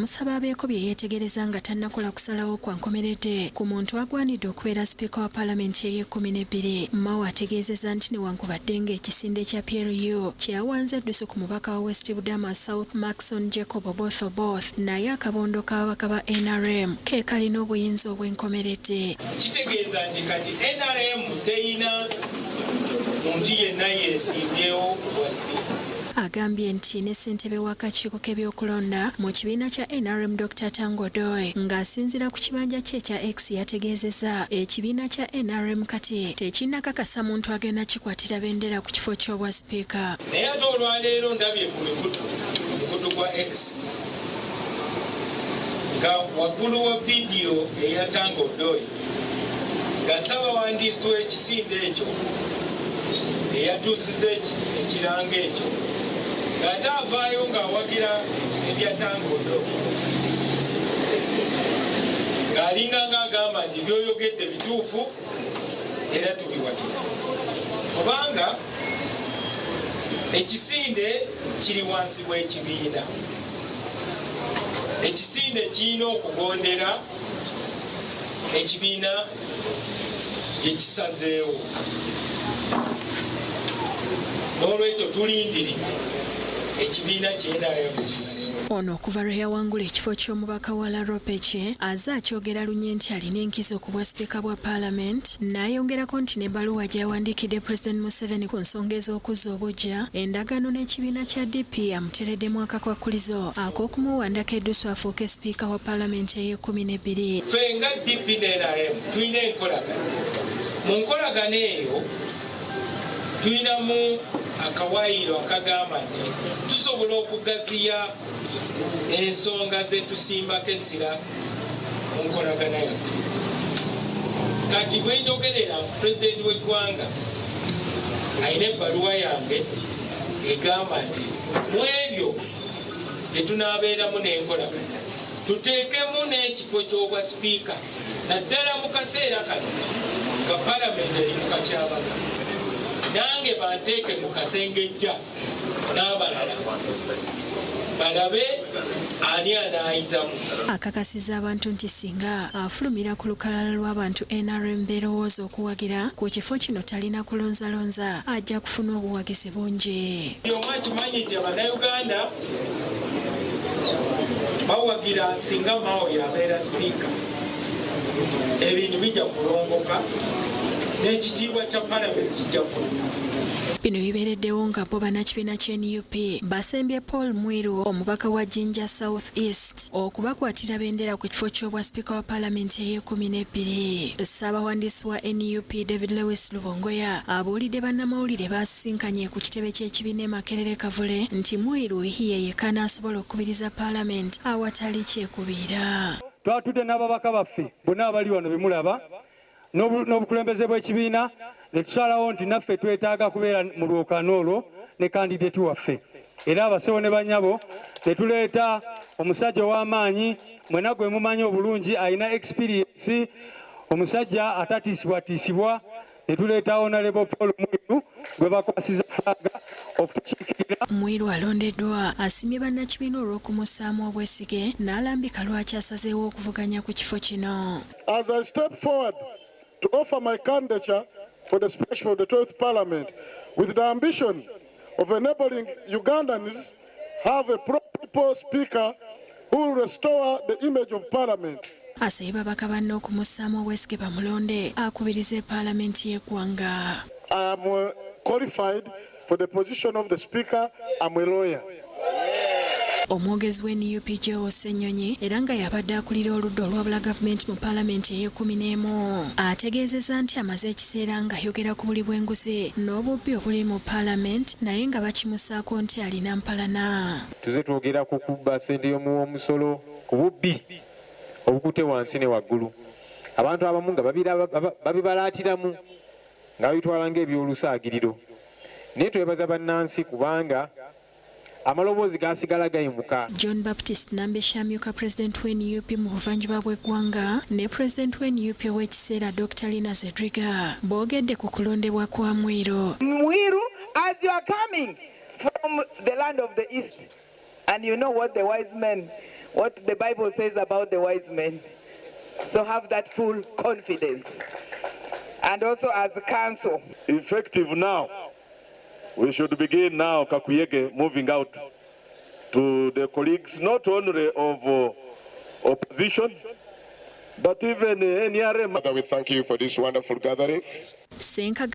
Amusaba abeeko bye yeetegereza nga tannakola kusalawo kwa nkomeredde ku muntu agwanidde okubeera sipiika wa palamenti ey'ekkumi n'ebbiri. Mao ategeezezza nti newankubadde ng'ekisinde kya PLU kyawanze eddusu ku mubaka wa West Budama South Maxon Jacob Oboth Oboth naye akabondo k'ababaka ba nrm ke kalina obuyinza obw'enkomeredde. Kitegeeza nti kati nrm teyina muntu yenna yeesimbyewo ku bwa sipiika. Agambye nti ne ssentebe w'akakiiko k'ebyokulonda mu kibiina kya nrm Dokita Tanga Odoi ng'asinziira ku kibanja kye ekya X yategeezezza ekibiina kya nrm kati tekinnakakasa muntu agenda kikwatira bendera ku kifo ky'obwa sipiika. Naye ate olwaleero ndabye ku mikutu ku mukutu gwa X nga waggulu wa vidiyo eya Tanga Odoi nga ssabawandiisi w'ekisinde ekyo eyatuusiza ekirango ekyo ng'ate avaayo ng'awagira ebya Tanga Odoi ng'alinga ng'agamba nti by'oyogedde bituufu era tubiwagira kubanga ekisinde kiri wansi w'ekibiina. Ekisinde kirina okugondera ekibiina bye kisazeewo. N'olwekyo tulindiridde ekibiina ki nrm kisalewo. Ono okuva lwe yawangula ekifo ky'omubaka wa Laropece aze akyogera lunye nti alina enkizo ku bwasipiika bwa Palamenti n'ayongerako nti n'ebbaluwa gy'awandiikidde Pulezidenti Museveni ku nsonga ez'okuzza obuggya endagaano n'ekibiina kya DP amuteereddemu akakwakkulizo ak'okumuwandako eddusu afuuke sipiika wa Palamenti ey'ekkuminebbiri. Ffe nga DP ne nrm tulina enkolagana. Mu nkolagana eyo tulinamu akawaayiro akagamba nti tusobola okugaziya ensonga ze tusimbako essira mu nkolagana yaffe. Kati bwe njogerera pulezidenti w'eggwanga alina ebbaluwa yange egamba nti mu ebyo bye tunaabeeramu n'enkolagana tuteekemu n'ekifo ky'obwa sipiika naddala mu kaseera kano nga palamenti eri mu kakyabaga nange banteeke mu kasengejja n'abalala balabe ani anaayitamu. Akakasiza abantu nti singa afulumira ku lukalala lw'abantu nrm beerowooza okuwagira ku kifo kino talina kulonzalonza ajja kufuna obuwagizi bungi. Buli omu akimanyi nti Abannayuganda bawagira singa Mao yabeera sipiika ebintu bijja kulongoka n'ekitiibwa kya palamenti kijja kulongoka. Bino bibeereddewo nga bo bannakibiina kya nup basembye Paul Mwiru omubaka wa Jinja South East okubakwatira bendera ku kifo ky'obwa sipiika wa palamenti ey'ekkuminebbiri. Ssaabawandiisi wa nup David Lewis Lubongoya abuulidde bannamawulire baasisinkanye ku kitebe ky'ekibiina e Makerere Kavule nti Mwiru ye yekka anaasobola okukubiriza palamenti awatali kyekubiira. Twatudde n'ababaka baffe bonna abali wano be mulaba n'obukulembeze bw'ekibiina ne tusalawo nti naffe twetaaga kubeera mu lwokaano olwo ne kandideti waffe era abasebo ne banyabo ne tuleeta omusajja ow'amaanyi mwena gwe mumanyi obulungi alina experience omusajja atatiisibwatiisibwa ne tuleeta Honorable Paul Mwiru gwe bakwasiza flag okutukiikirira. Mwiru alondeddwa asiimye bannakibiina olw'okumussaamu obwesige n'alambika lwaki asazeewo okuvuganya ku kifo kino. As I step forward to offer my candidature for the speakership of the 12th Parliament with the ambition of enabling Ugandans have a pro-people speaker who will restore the image of Parliament. Asabye babaka banne okumussaamu obwesige bamulonde akubirize Paalamenti y'eggwanga. I am qualified for the position of the speaker. I'm a lawyer. Omwogezi wa nup Joel Ssenyonyi era nga y'abadde akulira oludda oluwabula gavumenti mu palamenti ey'ekkumi n'emu ategeezezza nti amaze ekiseera ng'ayogera ku buli bw'enguzi n'obubbi obuli mu palamenti naye nga bakimusaako nti alina mpalana. Tuze twogera ku kubba ssente y'omuwomusolo, ku bubbi obukutte wansi ne waggulu, abantu abamu nga babibalaatiramu nga babitwala ng'eby'olusaagiriro. Naye twebaza bannansi kubanga amaloboozi gaasigala gayimuka. John Baptist Nambeshe amyuka pulezidenti wa nup mu buvanjuba bw'eggwanga ne pulezidenti wa nup ow'ekiseera Dokita Lina Zedriga boogedde ku kulondebwa kwa Mwiru. Mwiru, as you are coming from the land of the east and you know what the wise men what the Bible says about the wise men. So have that full confidence. And also as council. Effective now, we should begin now Kakuyege moving out to the colleagues not only of uh, opposition but even uh, NRM. Father, we thank you for this wonderful gathering. Ssenkaggale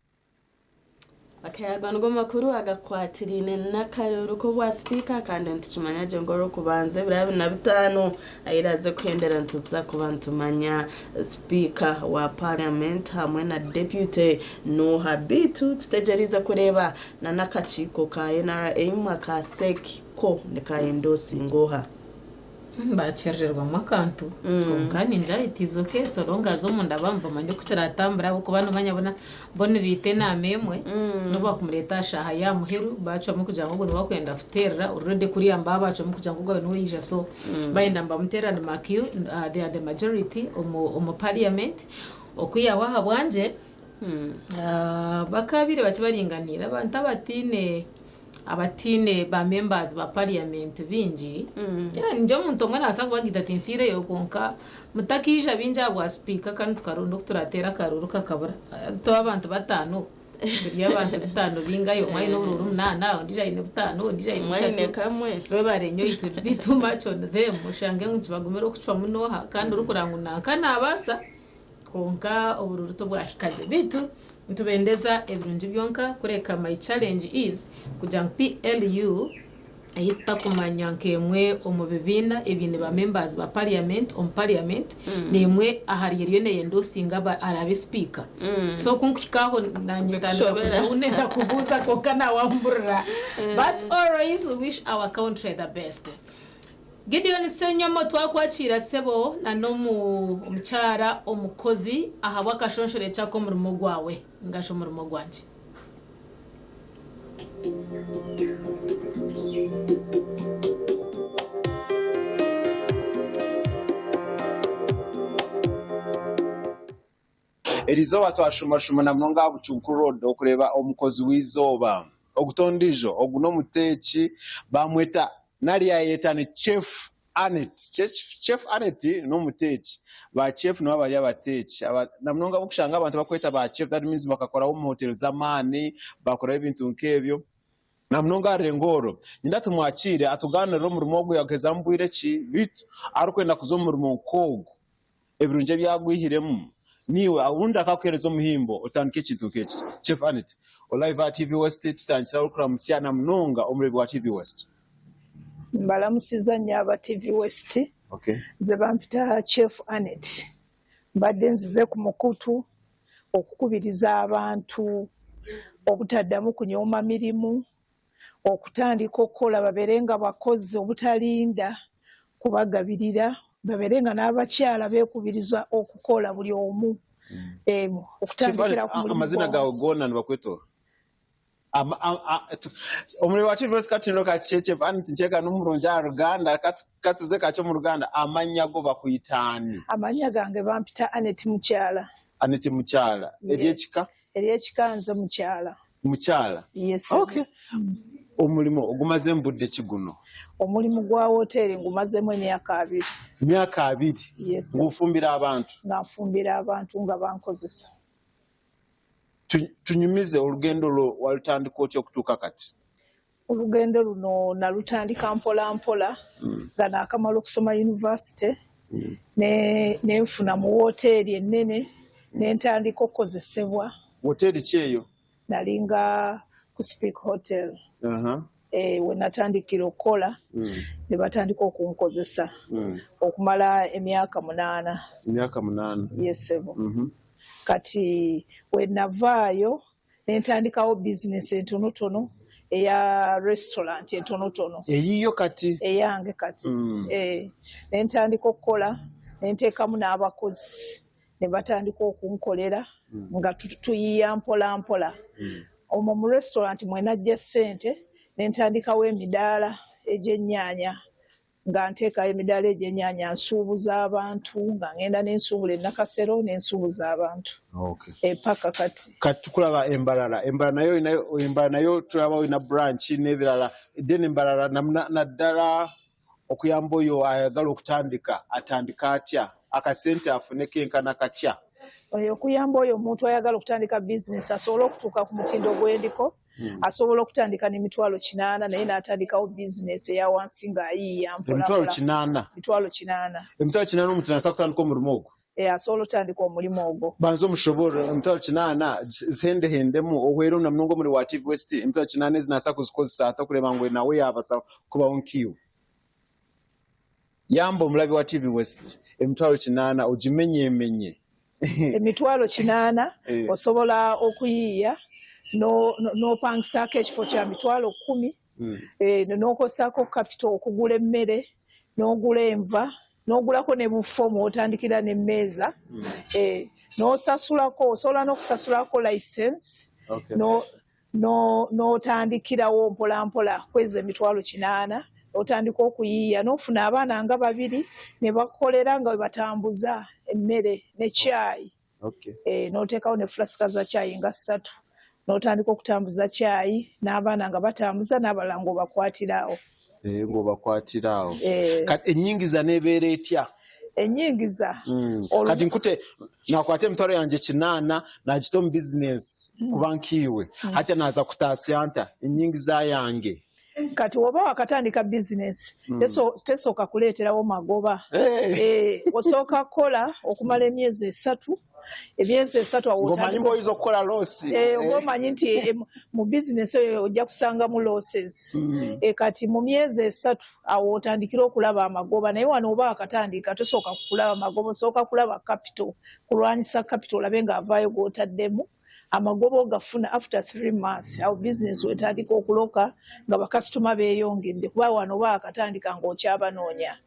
Akayagwa nigo makuru agakwatiraine n'akaruuru k'obwa sipiika kandi nitukimanya gye ngu orw'okubanza ebiro 25 ahu eraaze kuhendera nituza kuba nitumanya sipiika wa parliament hamwe na deputy n'oha beitu tutegyereize kureeba na n'akakiiko ka NRM aka sec ko nikayendosinga oha. Bakyerererwamu akantu kwonka ningira it is okay so long as omunda baaba nibamanya oku kiratambura ahabw'okuba nomanya bona bo nibaita enaama emwe n'obu bakumureta aha shaaha ya muheru bacwamu kugira ngu ogu niwe akwenda kuteerera already kuriya nibaba bacwamu kugira ngu ogu abe niwe yaija so bayenda nibamuteerera ni mark you they are the majority omu omu parliament okwihaho ahabwangye Bakaabaire bakibaringaniire abantu abataine abataine ba members ba parliament baingi, nyowe omuntu omwe nabaasa kubagira ati nfiireyo kwonka mutakaija baingi aha bwa sipiika kandi tukaronda oku turateere akaruuru kakabura. Turi abantu bataano, turi abantu bitaano bingahi, omwe aine oburuuru munaana, ondiijo aine butaano, ondiijo aine Omwe aine bushatu. kamwe. Webare nyowe it will be too much on them oshange ngu nikibagumira okucwamu n'oha kandi orikureeba ngu nanka nabaasa. Kwonka oburuuru tibwahika gye. Beitu nitubendeza ebirungi byonka kureka my challenge is kugira ngu PLU ei tutakumanya nk'emwe omu bibiina ebiine ba members ba parliament omu parliament n'emwe ahari eriyo neyendoosinga aba araabe sipiika. So ku nkuhika aho nanye ntandika Bikushobera. kugira ou nenda kubuuza kwonka naawamburira. But always we wish our country the best. Gideon Ssenyomo twakwakiira ssebo na n'omukyara omukozi ahabw'akashonshorekye ak'omurimo gwawe ningashi omurimo gwangye. Erizooba twashumashuma na munonga aha Bucunku Road okureeba omukozi w'eizooba. Ogu t'ondiijo, ogu n'omuteeki bamweta nari yayeyeta ni Chef Annet. Chef Annet n'omuteeki. Ba Chef nibaba bari abateeki na munonga abu orikushanga abantu barikweta ba Chef that means bakakoraho omu hoteri z'amaani, bakoraho ebintu nk'ebyo. Na munonga aha rurengo orwo, nyenda tumwakiire atugaaniirire omurimo ogu yaaguhezamu bwire ki, beitu arikwenda kuza omu murimo nk'ogu ebirungi ebi agwihiremu, naiwe obundi akaakuheereza omuhimbo otandike ekintu nk'eki. Chef Annet, Live aha TV West, tutandikire aho orikuramutsya na munonga omureebi wa TV West. Mbalamusiza nnyo aba TV West. Nze bampita Chef Annet. Mbadde nzize ku mukutu okukubiriza abantu obutaddamu kunyooma mirimu, okutandika okukola babeere nga bakozi obutalinda kubagabirira, babeere nga n'abakyala beekubiriza okukola buli omu okutandikira ku mulimu Amazina gwa gaawe wansi. goona nibakweta oha? Omuri wa TV Katiniro kakye Annet Nkyeka n'omurungi aha Ruganda katuze kakye omu Ruganda amanya go bakwita ani? Amanya gange bampita Annet Mukyala. Annet Mukyala. Ery'ekika? Ery'ekika nze Mukyala. Mukyala. Yes. Okay. Omurimo ogumazemu budde ki guno? Omulimu gwa woteeri ngumazemu emyaka abiri. Emyaka abiri? Yes. Ngu ofumbira abantu? Nga nfumbira abantu nga bankozesa. Tunyumize olugendo lwo walutandika otya okutuuka kati? Olugendo luno nalutandika mpola mpola nga naakamala okusoma yunivasite ne nfuna mu wooteeri ennene ne ntandika okukozesebwa. Wooteeri ki eyo? Nalinga ku Speke Hotel. We natandikira okukola ne batandika okunkozesa okumala emyaka munaana. Emyaka munaana. Yes ssebo. Kati we navaayo ne ntandikawo bizinensi entonotono eya restaurant entonotono. Eyiyo kati? Eyange kati. Ne ntandika okukola ne nteekamu n'abakozi ne batandika okunkolera nga tuyiiya mpola mpola. Omwo mu restaurant mwe naggya ssente ne ntandikawo emidaala egy'ennyaanya nga nteekayo emidaala egy'ennyaanya nsuubuza abantu nga ngenda ne nsuubula e Nakasero ne nsuubuza abantu epaka kati. Kati tukulaba e Mbarara, e Mbarara nayo olinayo, e Mbarara nayo tulaba olina branch n'ebirala then e Mbarara naddala Okuyamba oyo ayagala okutandika atandike atya? Akasente afune kenkana katya? Oyo okuyamba oyo omuntu ayagala okutandika bizinesi asobole okutuuka ku mutindo gwendiko, asobola okutandika n'emitwalo 8 naye n'atandikawo bizinesi eya wansi ng'ayiiya Emitwalo mpolampola. 8? Mitwalo 8. Emitwalo 8 omuntu nasobola kutandika omulimu ogwo? Asobola otandika omulimu ogwo. Banza omushoborore emitwalo 8 zihendehendemu ohwere na munonga omuri wa TV West, emitwalo 8 ezi naasa kuzikozesa ata okureba ngu nawe yabasa kubaho nkiiwe? Yamba omulabi wa TV West, emitwalo 8 ogimenyemenye. Emitwalo 8 osobola okuyiiya n'opangisaako ekifo kya 100,000, n'okosaako capital okugula emmere, n'ogula enva, n'ogulako ne bufomu otandikira n'emmeeza, n'osasulako, osobola n'okusasulako license, n'otandikirawo mpola mpola kweza emitwalo 8, otandika okuyiiya n'ofuna abaana nga babiri ne bakukolera nga bwe batambuza emmere ne caayi. N'oteekawo ne fulasika za caayi nga ssatu, n'otandika okutambuza caayi n'abaana nga batambuza n'abalala ng'obakwatira awo. Ng'obakwatira awo. Kati ennyingiza n'ebeera etya? Ennyingiza? Kati nkute nakwata emitwalo yange 8 nagita omu bizinesi kuba nkiiwe, hati naza kutaasya nta ennyingiza yange? Kati woba wakatandika bizinesi, tesooka kuleeterawo magoba. Osooka kukola okumala emyezi 3, emyezi 3 awo Ng'omanyi bw'oyinza okukola loss. Oba omanyi nti mu bizinesi eyo ojja kusangamu losses. Kati mu myezi 3 awo otandikira okulaba amagoba, naye wano oba wakatandika tosooka kulaba magoba, osooka kulaba capital, kulwanyisa capital olabe ng'avaayo gw'otaddemu. Amagoba ogafuna after 3 months, awo bizinesi wetandika okuloka nga bakasitoma beeyongedde, kuba wano oba wakatandika ng'okyabanoonya.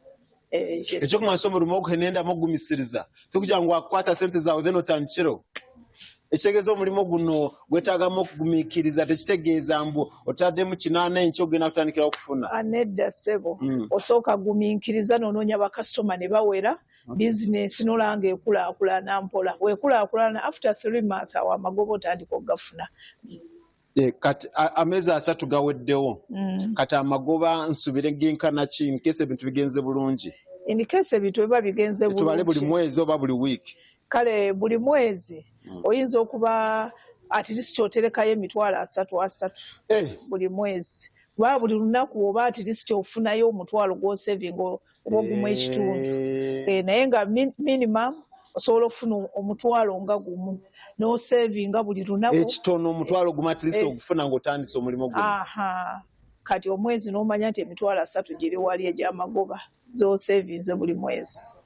Ekyokumanyisa omurimo ogu nendamu okugumisiriza, tikugira ngu wakukwata sente zaawe then otandikireho. Ekitegeeza omurimo guno gwetaagamu okugumiikiriza, tekitegeeza mbu otaddemu 8 enkya ogenda kutandikirawo okufuna. Ah, nedda ssebo. Osooka gumiikiriza n'onoonya bakasitoma ne bawera, bizinesi nolaba nga ekulaakulana mpola. Weekulaakulana, after 3 months awo amagoba otandika okugafuna. Kati ameezi 3 gaweddewo, kati amagoba nsubire genkana ki in case ebintu bigenze bulungi? In case ebintu biba bigenze Tubale buli bulungi. mwezi oba buli wiiki? Kale buli mwezi oyinza okuba at least oterekayo emitwalo 30 30 buli mwezi, kuba buli lunaku oba at least ofunayo omutwalo gw'osavinga oba ogumu ekitundu. Naye nga minimum osobola okufuna omutwalo nga gumu n'osavinga buli lunaku. Ekitono omutwalo gumu at least ogufuna ng'otandise omulimu guno. Aha, kati omwezi n'omanya nti emitwalo 30 giri wali egy'amagoba z'osavinze buli mwezi.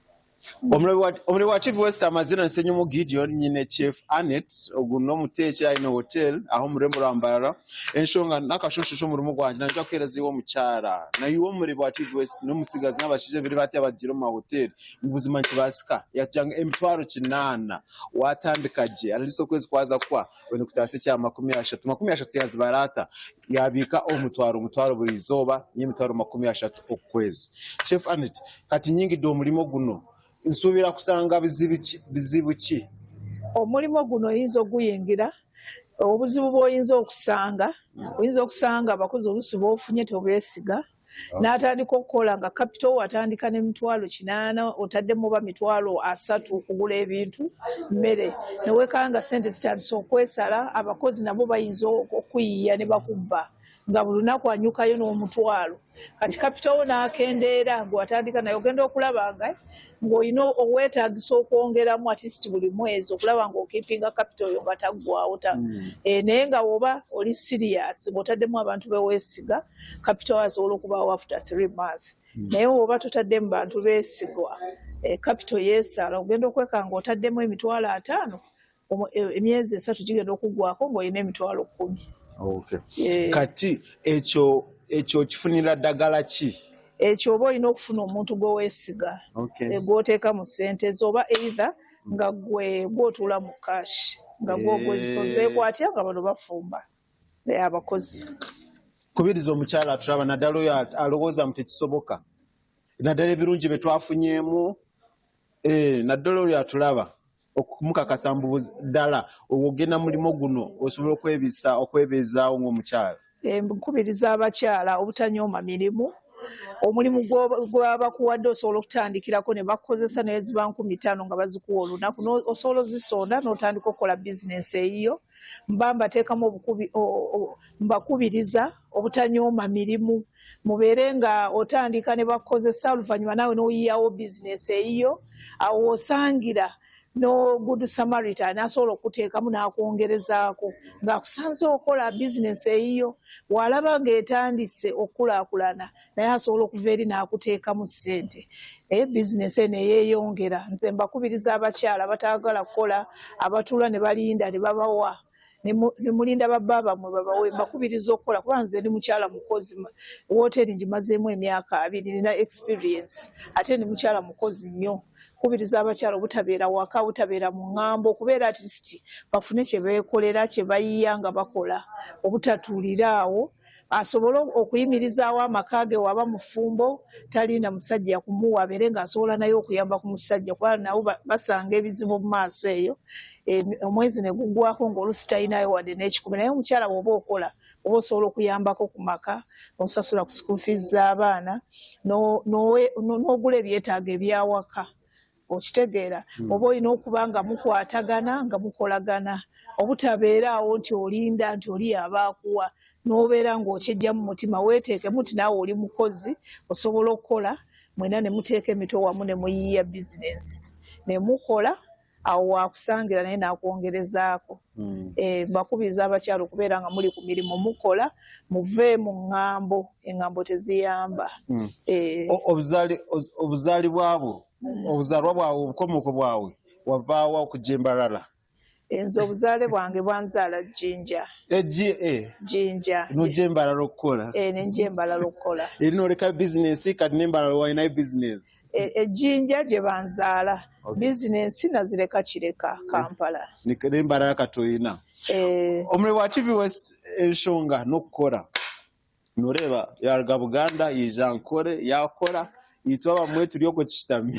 Omulabi wa TV West, amazina Nsenyumu Gideon, nyine Chef Anet, ogu n'omuteeki aine hotel aho omu rurembo rwa Mbarara. Enshonga n'akashonsho omurimo gwangye nanja kuheereza iwe omukyara naiwe omurebe wa TV West n'omusigazi n'abashaija biri bati abagiire omu mahoteri ngu buzima nikibaasika yatugira ngu emitwaro 8 watandika gye, at least okwezi kwaza kuhwa oine kutaasa ekya 30. 30 yazibara ata? Yabiika omutwaro omutwaro buri izooba, niyo emitwaro 30 oku kwezi. Chef Anet, kati nyingidde omurimo guno, nsuubira kusanga bizibu ki, bizibu ki? Omulimu guno oyinza oguyingira, obuzibu bw'oyinza okusanga, oyinza okusanga abakozi oluusi b'ofunye tobeesiga, n'atandika okukola nga capital watandika n'emitwalo 8, otaddemu oba 30,000 okugula ebintu, mmere, newekanga sente zitandise okwesala. Abakozi nabo bayinza okuyiiya ne bakubba nga buli lunaku anyukayo n'omutwalo, kati capital wo n'akendeera gwe watandika naye. Ogenda okulaba nga ng'olina oweetaagisa okwongeramu at least buli mwezi okulaba ng'okeepinga capital oyo nga taggwawo ta. Naye nga woba oli serious ng'otaddemu abantu beweesiga, capital asobola okubaawo after 3 months, naye woba totaddemu bantu beesigwa, capital yeesala, ogenda okweka ng'otaddemu emitwalo 50, emyezi 3 gigenda okuggwako ng'olina emitwalo 10. Kati ekyo kifunira ddagala ki? Ekyo oba olina okufuna omuntu gwe weesiga, gw'oteeka mu ssente zo, oba either nga gwe gwotuula mu cash nga gwozeekwatya nga bano bafumba abakozi. Kubiriza omukyala atulaba, naddala oyo alowooza mu tekisoboka, naddala ebirungi bye twafunyeemu, naddala oyo atulaba, okumukakasa mbu ddala ogenda mulimu guno osobola okwebisa okwebeezaawo ng'omukyala. Nkubiriza abakyala obutanyooma mirimu. Omulimu gwaba bakuwadde osobola okutandikirako ne bakukozesa naye ziba 5,000 nga bazikuwa olunaku, osobola ozisonda n'otandika okukola bizinensi eyiyo. Mba mbateekamu mbakubiriza obutanyooma mirimu, mubeere nga otandika ne bakukozesa, oluvannyuma naawe n'oyiyawo bizinensi eyiyo. Awo osangira no Good Samaritan asobola okuteekamu n'akwongerezaako ng'akusanze okola bizinensi eyiyo, bw'alaba ng'etandise okukulaakulana naye asobola okuva eri n'akuteekamu ssente, naye bizinensi eno eyeeyongera. Nze mbakubiriza abakyala abataagala kukola, abatuula ne balinda ne babawa, ne mulinda babba bammwe babawe, mbakubiriza okukola kuba nze ndi mukyala mukozi. Wooteeri ngimazeemu emyaka 20, nina experience, ate ndi mukyala mukozi nnyo. Kubiriza abakyala obutabeera waka, obutabeera mu ŋŋambo, okubeera at least bafune kye beekolera, kye bayiya nga bakola, obutatuulira awo, asobole okuyimirizaawo amaka ge. Waba mufumbo talinda musajja kumuwa, abeere ng'asobola naye okuyamba ku musajja, kuba nabo basanga ebizibu mu maaso eyo, omwezi ne guggwako ng'oluusi talinayo wadde n'ekikumi. Naye omukyala bw'oba okola oba osobola okuyambako ku maka, osasula ku school fees z'abaana, n'ogula ebyetaago ebyawaka, okitegeera. Oba olina okuba nga mukwatagana, nga mukolagana, obutabeera awo nti olinda nti oli yaba akuwa, n'obeera ng'okyejja mu mutima. Weeteekemu nti naawe oli mukozi, osobola okukola, mwena ne muteeka emitwe wamu ne muyiiya bizinensi ne mukola, awo wakusangira naye n'akwongerezaako. Mbakubiriza abakyala okubeera nga muli ku mirimu mukola, muve mu ŋŋambo, eŋŋambo teziyamba. Obuzaali bwabwo, obuzaalwa bwawe, obukomooko bwawe, wavaawa okujja Embalala? Nze obuzaale bwange bwanzaala Jjinja. Jjinja. Nojja Embalala okukola? Nenjja Embalala okukola. Eri noleka bizinensi, kati n'Embalala walinayo bizinensi? Ejjinja gye banzaala, bizinensi nazireka Kireka, Kampala. N'Embalala kati oyina. Omurimo wa TV West, enshonga n'okukora. Noreeba yaruga Buganda yaija Nkore yakora, itwe abamwe turi okwo tushutami.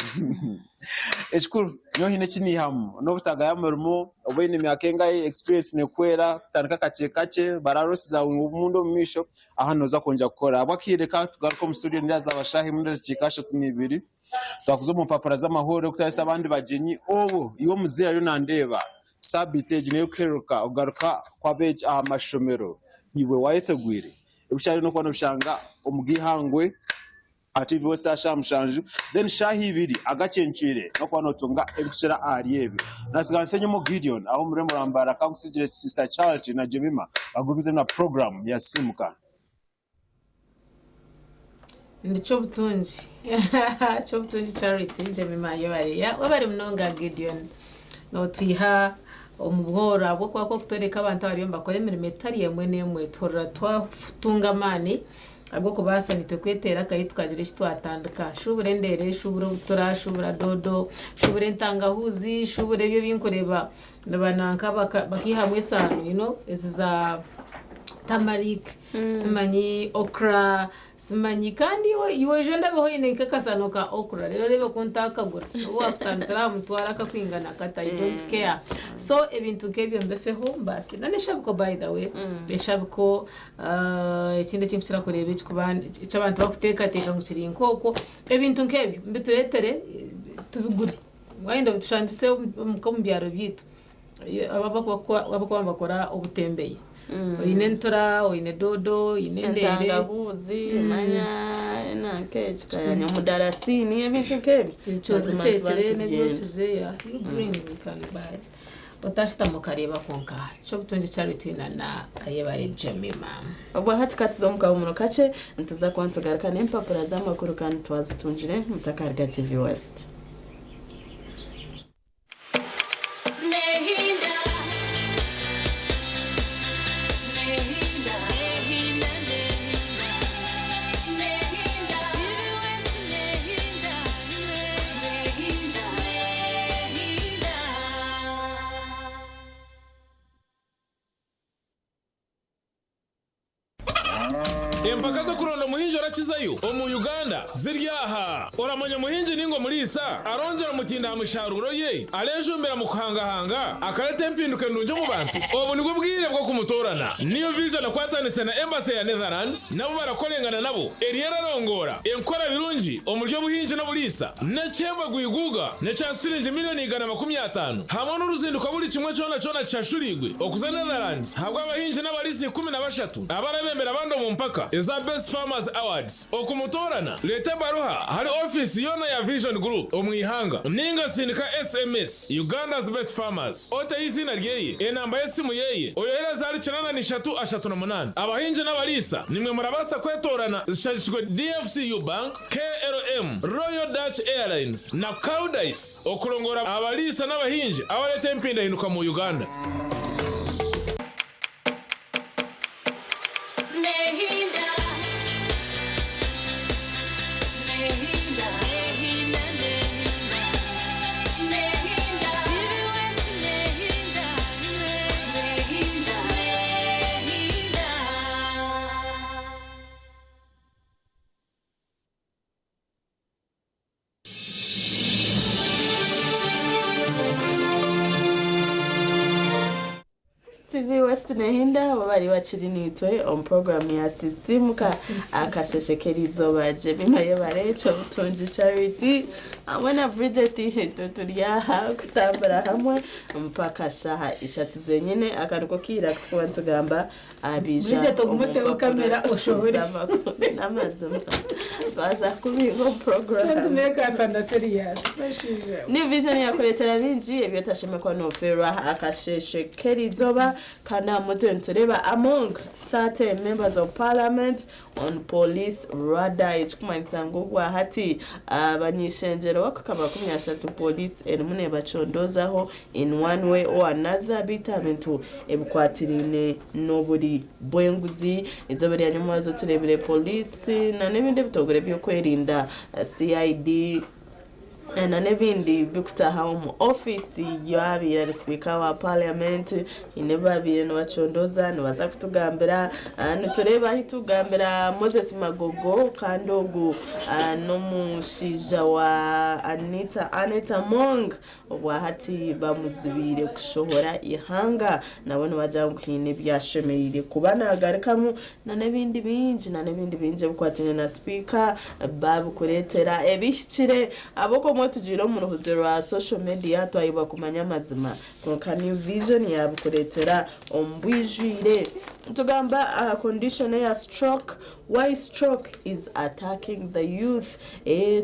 Ekikuru nyowe haine eki niihamu, n'obutagaya murimo, oba oine emyaka engahi, experience neekuhwera kutandika kakye kakye, bara loss zaawe obundi omu maisho aha nooza kwongyera kukora. Ahabw'akaire ka tugaruke omu studio nindeeba zaaba shaaha emwe n'edakiika ashatu n'ibiri, twakuza omu mpapura z'amahurire kutandisa abandi bagyenyi, obwo iwe omuzaire ariyo nandeeba, Saabiiti egi n'erikuhereruka okugaruka kw'abeegi aha mashomero. Iwe waayetegwire? Ebishaare n'okuba noobishanga omu g'eihangwe aha TV West aha shaaha 7 then shaaha ibiri agakyencwire n'okuba nootunga ebirikukira ahari ebyo. Naatsiga Nsenyomo Gideon aho omu rurembo rwa Mbarara kankusigire Sister Charity na Jemima bagumizemu na puroguraamu ya Simuka. Ndi Kyobutungi Kyobutungi Charity Jemima yebare ya webare munonga Gideon notwiha omu bworo ahabw'okuba ku okutoreka abantu abariyo nibakora emirimo etari emwe n'emwe tuhurira twatunga amaani ag'okubaasa nitwe kweteera akayi tukagira eki twatandika. Shubura endeere, shubura obutura, shubura doodo, shubura entangahuuzi, shubura ebyo ebinkureeba nibananka bakaihamu esaano you know ezi za turmeric simanyi okra simanyi kandi iwe iwe oije ondabeho oine nk'akasano ka okra reero oreebe ku ntakagura obu waakutandikira aha mutwaro akakwingana kata I don't care. So ebintu nk'ebyo mbifeho mbaase na n'eshabiko by the way eshabiko ekindi eki nkukira kureeba ekikuba eki abantu bakuteekateeka ngu kiri nk'okwo ebintu nk'ebyo mbitureetere tubigure wayenda obitushangise omu byaro byaitu. Abakuba nibakora obutembeyi. Oine entura, oine doodo, oine endeere. Entangahuuzi, manya enanka egi kayanya omudarasiini ebintu nk'ebyo. Mazima nituba Ebyokize nitubyenda. n'ebyokize yeah you bring we can buy. Otashutama okareeba kwonka Kyobutungi Charity na na Ayebare Jemima. Obwa hati katuze omu kahumuro kakye, nituza kuba nitugaruka n'empapura z'amakuru kandi twazitungire mutakaruga TV West. Empaka z'okuronda omuhingi orakizayo omu Uganda ziri aha. Oramanya omuhingi ninga omuriisa arongyera omutindo aha misharuuro ye, arejumbira mu kuhangahanga, akareta empinduka endungi omu bantu? Obu nibwo bwire bw'okumutoorana. New Vision ekwatanise na Embassy ya Netherlands nabo barakorengana nabo eriyo erarongoora enkora birungi omuri obuhingi n'oburiisa n'ekihembo gwiguuga n'ekya siringi milioni 150 hamwe n'oruzinduko buri kimwe kyona kyona kishashuriirwe okuza Netherlands ahabw'abahingi n'abariisa 13 abarabembera abandi omu mpaka eza Best Farmers Awards. Okumutoorana, reeta ebaruha ahari ofiisi yoona ya Vision Group omu ihanga ninga sindika SMS Uganda's Best Farmers oteho eiziina ryeye, enamba y'esimu yeye, oyohereze ahari 83 38. Abahingi n'abariisa nimwe murabaasa kwetoorana zishagikirwe DFCU Bank, KLM, Royal Dutch Airlines na Koudijs okurongoora abariisa n'abahingi abareeta empindahinduka mu Uganda. TV West Nehinda abo bari bakiri niitwe omu puroguramu ya Sisimuka akasheshe k'erizooba Jemima Yebare Kyobutungi Charity hamwe na Bridget itwe turi aha kutambura hamwe mpaka shaha ishatu zenyine aka niko kiira kutukuba nitugamba abiija Bridget omu ogume oteho mpapura kamera oshohore. z'amakuru n'amazima twaza kubinga omu puroguramu. Tumekasana serious. Bashije. New Vision yakureetera bingi ebi otashemekwa noferwa akasheshe k'erizooba kandi aha mutwe nitureba among 30 members of parliament on police radar ekikumanyisa ngu obwahati abanyishengyero bakuhika 30 police erimu nebacondoozaho in one way or another beitu aha bintu ebikwatiraine n'oburi bw'enguzi. Eizooba rya nyomwazo tureebire police na n'ebindi ebitongore by'okwerinda CID na n'ebindi bikutaha omu ofiisi y'abaire ari sipiika wa parliament haine ebi babaire nibacondooza nibaza kutugambira. Nitureeba ahi tugambira Moses Magogo kandi ogu n'omushaija wa Anita Annet Among obwahati bamuzibiire kushohora eihanga nabo nibagira ngu haine ebi ashemereire kuba nagarukamu na n'ebindi bingi na n'ebindi bingi ebikwataine na sipiika babikureetera ebihikire ahabw'okuba tugiire omu ruhuzi rwa social media twayebwa kumanya amazima kwonka New Vision yabikureetera omu bwijwire. Nitugamba aha condition eya stroke, why stroke is attacking the youth.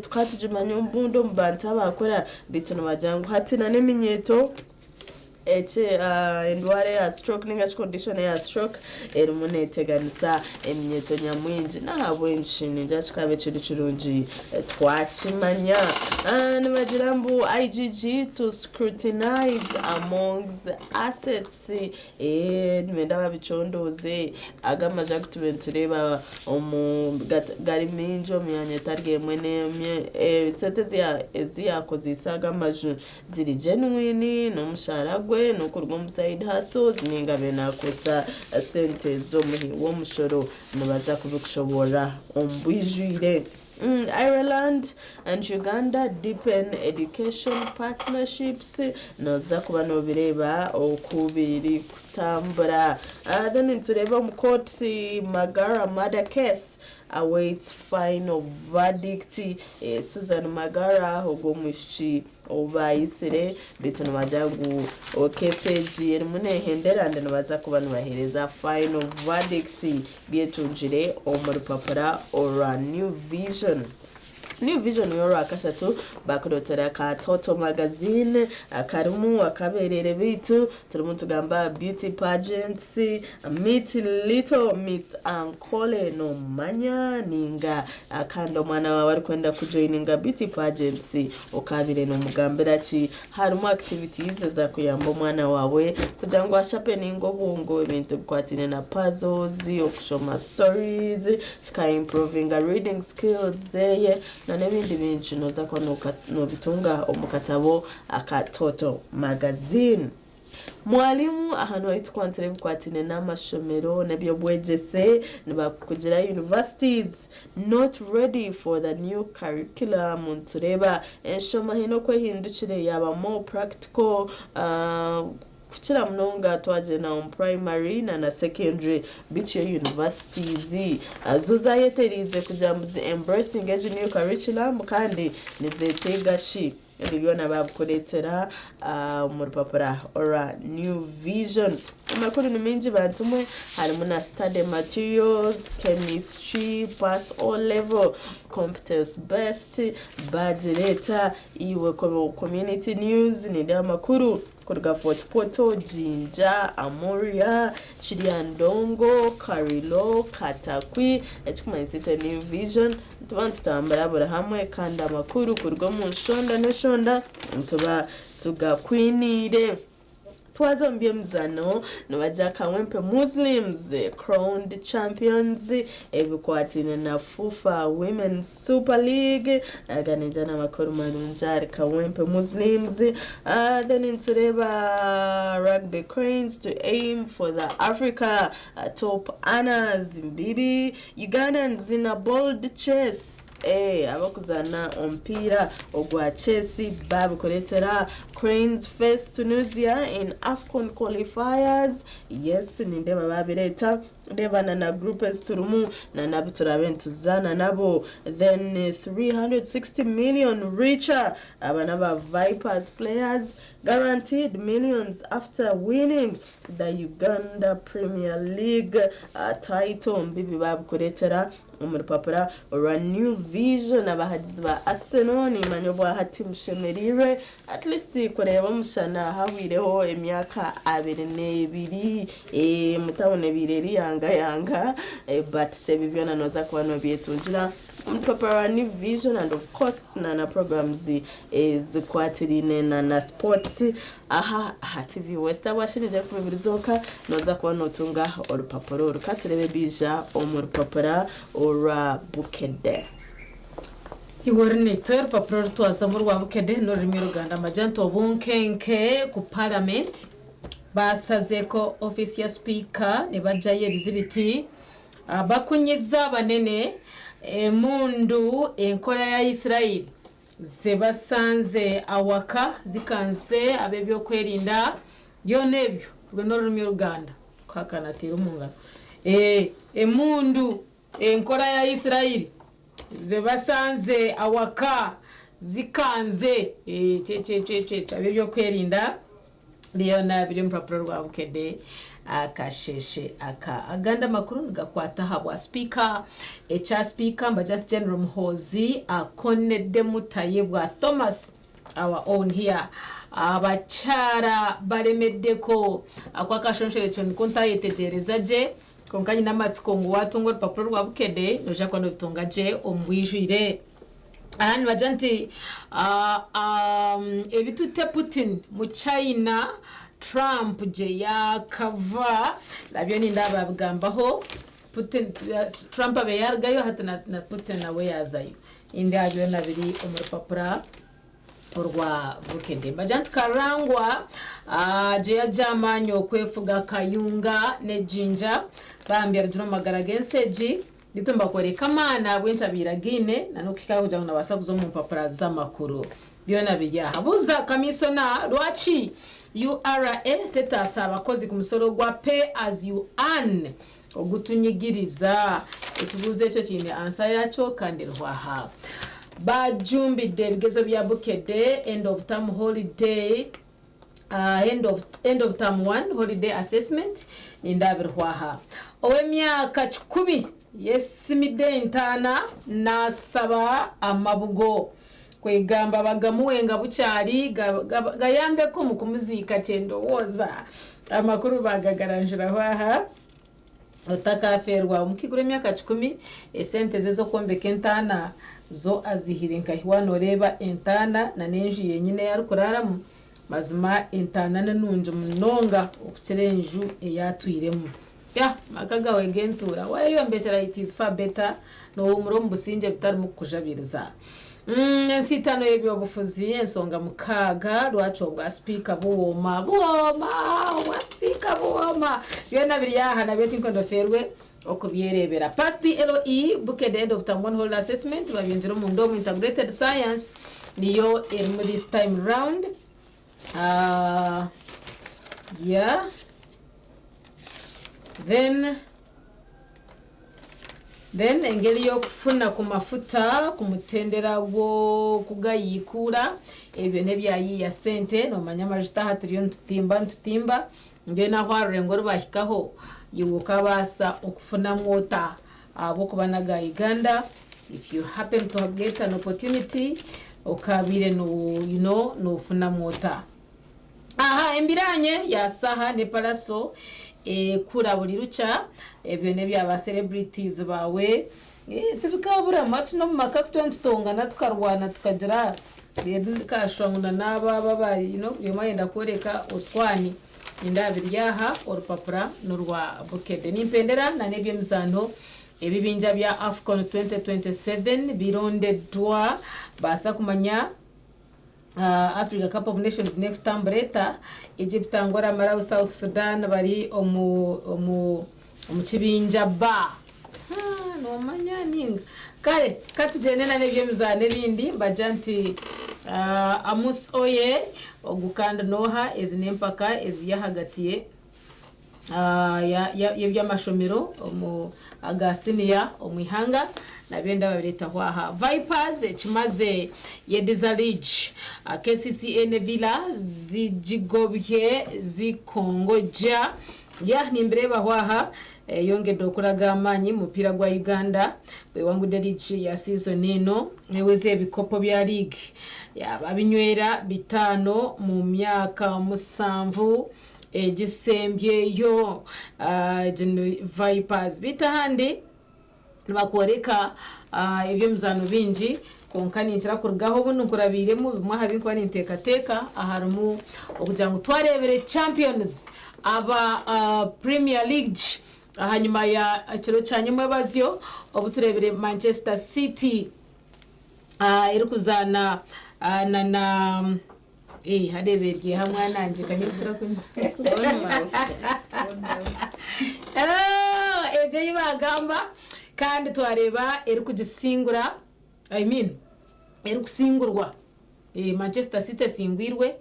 Tukaba tugimanya obundi omu bantu abakura beitu nibagira ngu hati na n'eminyeeto eki endwara eya stroke ninga shi condition eya stroke erimu neteganisa eminyeeto nyamwingi n'ahabw'enki ningira kikaba ekiri kirungi twakimanya. Nibagira mbu IGG to scrutinize Among's assets. Nibenda babicondooze aga amaju agu tube nitureeba omu gari maingi omu myanya etari emwe n'emwe. Esente ezi yaakozeise aga amaju ziri genuine, n'omushaara gwe n'okuruga omu side hustles ninga abe naakozesa sente z'omuhi w'omushoro nibaza kubikushoboorora omu bwijwire. Ireland and Uganda deepen education partnerships nooza kuba noobireeba oku birikutambura. Then nitureeba omu kooti Magara murder case awaits final verdict. Susan Magara ogwo omwishiki ou baayitsire beitu nibagira ngu case egi erimu neehendera and nibaza kuba nibaheereza final verdict byetungire omu rupapura orwa New Vision. New Vision y'orwakashatu bakureetera ka Toto Magazine akarimu akaberere beitu turimu nitugamba aha beauty pageants, meet little Miss Ankole nomanya ninga kandi omwana waawe arikwenda kujoininga beauty pageants okabaire nomugambira ki? Harimu activities ezakuyamba omwana waawe kugira ngu ashapeninge obwongo ebintu ebikwataine na puzzles, okushoma stories, kika improvinga reading skills zeye na n'ebindi bingi noza kuba nobitunga omu katabo aka Toto Magazine. Mwalimu aha niho ahu ebikwatine n'amashomero n'ebyobwegyese nibakugira universities not ready for the new curriculum. Nitureeba enshoma haine okwehindukire yaaba more practical kukira munonga twagyenda omu primary na na secondary, bityo universities zo zayeteriize kugira ngu zi embracing egi new curriculum kandi nizetenga ki. Ebi byona baabikureetera omu rupapura orwa New Vision. Amakuru ni maingi bantu mwe, harimu na study materials, chemistry, pass O level, competence based, baagireeta. Iwe community news nindeeba amakuru kuruga Fort Portal, Jinja, Amuria, Kiryandongo, Karilo, Katakwi, ekikumanyisa itwe New Vision nituba nitutambura buri hamwe kandi amakuru kuruga omu nshonda n'enshonda nituba tugakwiniire. Twaza omu by'emizaano nibagira Kawempe Muslims crowned champions ebikwataine na FUFA Women's Super League. Aga naija n'amakuru marungi ahari Kawempe Muslims. Then nitureeba Rugby Cranes to aim for the Africa top honours. Mbibi Ugandans in a bold chase. Abarikuzaana omupiira ogwa chess baabikureetera. Cranes face Tunisia in AFCON qualifiers. Yes, nindeeba baabireeta. Reeba na na group ezi turimu na n'abu turaabe nituzaana nabo. Then 360 million richer. Aba n'aba Vipers players guaranteed millions after winning the Uganda Premier League title. Mbibi baabikureetera omu rupapura orwa New Vision. Abahagizi ba Arsenal nimanya obwahati mushemereirwe at least kureeba omushana hahwireho emyaka 22 mutabona ebiire eri yanga yanga, but ebi byona nooza kuba noobyetungira omu rupapura rwa New Vision and of course na na programs ezikwatiraine na na sports aha aha TV West abwashinije 12 zonka nooza kuba nootunga orupapura oru. Ka tureebe ebiija omu rupapura orwa Bukedde. Iwe Rinetwe, orupapura orutwazamu orwa Bukedde n'orurimi Oruganda amagye nti obunkenke ku Paramenti basazeeko ofiisi ya Sipiika nibagyayo ebizibiti bakunyiza abanene emundu enkora ya Israeli zebasanze awaka zikanze ab'ebyokwerinda byona ebyo orwo n'orurimi Oruganda kuhakana ateire omu ngaro emundu enkora ya Israeli zebasanze awaka zikanze ab'ebyokwerinda byona biri omu rupapuro rwa Bukedde akasheshe aka. Agandi amakuru nigakwata aha bwa sipiika ekya sipiika mbagira nti General Muhoozi akoneddemu Tayebwa Thomas our own here. Abakyara baremeddeko ako akashonshorekyo niko ntayetegyereza gye kwonka nyine amatsiko ngu watunga orupapuro rwa Bukedde noija kuba nobitunga gye omu bwijwire. Aha nibagira nti ebitute Putin mu China Trump gye yakava nabyo ninda babigambaho. Putin, Trump abe yarugayo hati na Putin nawe yazayo. Indi byona biri omu rupapura orwa Bukedde. Mbagira nti Karangwa gye yajya amaanyi okwefuga Kayunga ne Jinja bambi arugire omu magara g'ensi egi bitu mbakworeka amaani ahabw'enki againe na n'okuhika kugira ngu nabaasa kuza omu mpapura z'amakuru byona biri aha. Buuza kamisona lwaki URA tetaasa abakozi ku musoro gwa pay as you earn ogutunyigiriza. Ekibuuzo ekyo kiine ansa yakyo kandi rwaha. Bajumbidde ebigezo bya Bukedde end of term holiday, end of term 1 holiday assessment nindabirwaha. Ow'emyaka 100 yesimidde entaana n'asaba amabugo kwegamba bagamuwenga bukyali gayambeko mu kumuziika kyendowooza. Amakuru bagagaranjiraho aha. Otakafeerwa omukigura emyaka 10 esente ze z'okwombeka entaana zo azihire nkahiwa noreeba entaana na n'enju yenyine eyarikuraramu. Mazima entaana ni nungi munonga okukira enju eyatwiremu. Ya maka gawe g'entuura wayeyombekyera it is far better nohumura omu busingye butarimu kukujabiriza. Ensiitano y'ebyobufuzi ensonga mukaaga lwaki obwa sipiika buwooma buwooma obwa sipiika buwooma byona biri aha nabyo tinkwenda ofeerwe okubyereebera. Pass PLE Bukedde End of Term One Whole Assessment babyongyera omunda omu Integrated Science niyo erimu this time round. Yeah. Then Then engeri y'okufuna ku mafuta ku mutendera gw'okugayiikuura, ebyo n'ebya yiiya sente, noomanya amajuta aha turiyo nitutimba nitutimba, mbwenu ahu aha rurengo oru baahikaho, iwe okabaasa okufunamu ota ahabw'okuba n'aga Uganda, if you happen to get an opportunity, okaabaire no you know noofunamu ota? Aha embiranye ya Saha ne Pallaso ekura buri rukya ebyo nebya ba celebrities bawe tibikaburamu hati nomu maka kutwe nitutongana tukarwana tukagira reero kashusha ngu na naaba aba aba you know buri omwe ayenda kworeka otwani nindeeba biri aha orupapura norwa Bukedde. Nimpendera na nebyemizaano ebibinja bya Afcon 2027 birondeddwa baasa kumanya Africa Cup of Nations nekutambura eta? Egypt, Angola, Malawi, South Sudan bari omu omu omu kibinja B. Haa nomanya ninga kare katugyende na n'eby'emizaano ebindi mbagira nti Amus Oye ogu kandi noha ezi n'empaka eziri ahagati ye y'eby'amashomero aga siniya omu ihanga nabyo ndababireetaho aha. Vipers ekimaze yediza liigi, KCCA ne Villa zigigobye zikongogya. Yeah nimbireebaho aha eyongedde okulaga amaanyi mu mupiira gwa Uganda bwewangudde liigi ya siizoni eno eweze ebikopo bya liigi yababinywera bitaano mu myaka musanvu. Egisembyeyo gino Vipers beitu ahandi nibakworeka eby'emizaano bingi kwonka ninkira kurugaho obu nkurabiiremu bimwe aha binkuba ninteekateeka aharimu okugira ngu twareebire champions aba Premier League ahanyima ya ekiro kya nyomwebazyo obu tureebire Manchester City erikuzaana na na Eh, hariya beryeha mwana wangye kanyibukira kunywa. Oh, egyo ei bagamba kandi twareeba erikugisingura I mean erikusingurwa eh, Manchester City esingwirwe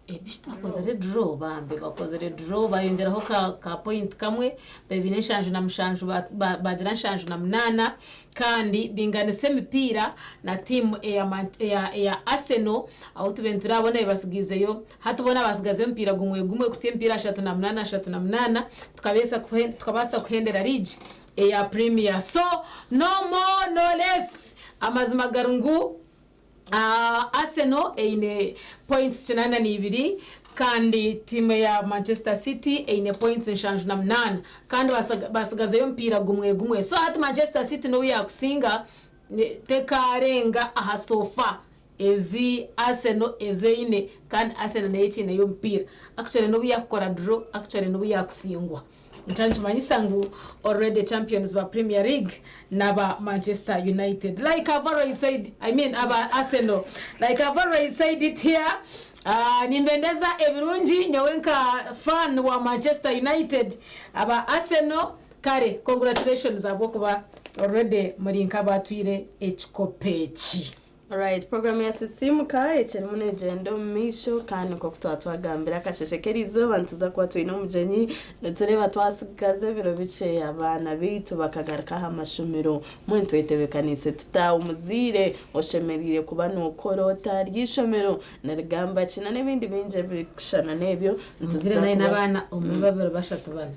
eh, bishi tibakozire draw bambi bakozire draw bayongyeraho ka, ka point kamwe baine 77 bagira 78 Kandi binganisa emipiira na tiimu eya Arsenal ahu tubaire niturabona ebasigaizeyo hati boona basigazeyo omupiira gumwe gumwe kuhitsya emipiira 38 38 tukabaasa kuhendera liigi eya Premier. So no more no less amazima gari ngu Arsenal eine points 82 kandi tiimu eya Manchester City eine points 78 kandi batsigazeyo omupiira gumwe gumwe. So hati Manchester City n'obu yaakusinga tekaarenga aha sofa ezi Arsenal ezi eine kandi Arsenal nayo ekiineyo omupiira. Actually n'obu yaakukora draw, actually n'obu yaakusingwa. Nikyo nikimanyisa ngu already champions ba Premier League naba Manchester United like I've always said, I mean aba Arsenal like I've always said it here nimbendeza ebirungi nyowe nka fan wa Manchester United aba Arsenal kare congratulations ahabw'okuba already muri nk'abatwire ekikopo eki. Alright, programu ya Sisiimuka ekirimu negyenda omu maisho kandi nk'oku twaba twagambire akasheshe k'erizooba nituza kuba twine omugyenyi nitureeba twasigaza ebiro bikye abaana baitu bakagaruka aha mashomero mbwenu twetebekaniise tuta omuzaire oshemereire kuba nokora ota ahari eishomero nirigamba ki n'ebindi bingi ebirikushushana n'ebyo Nituza kuba n'abaana omwe babiri bashatu bana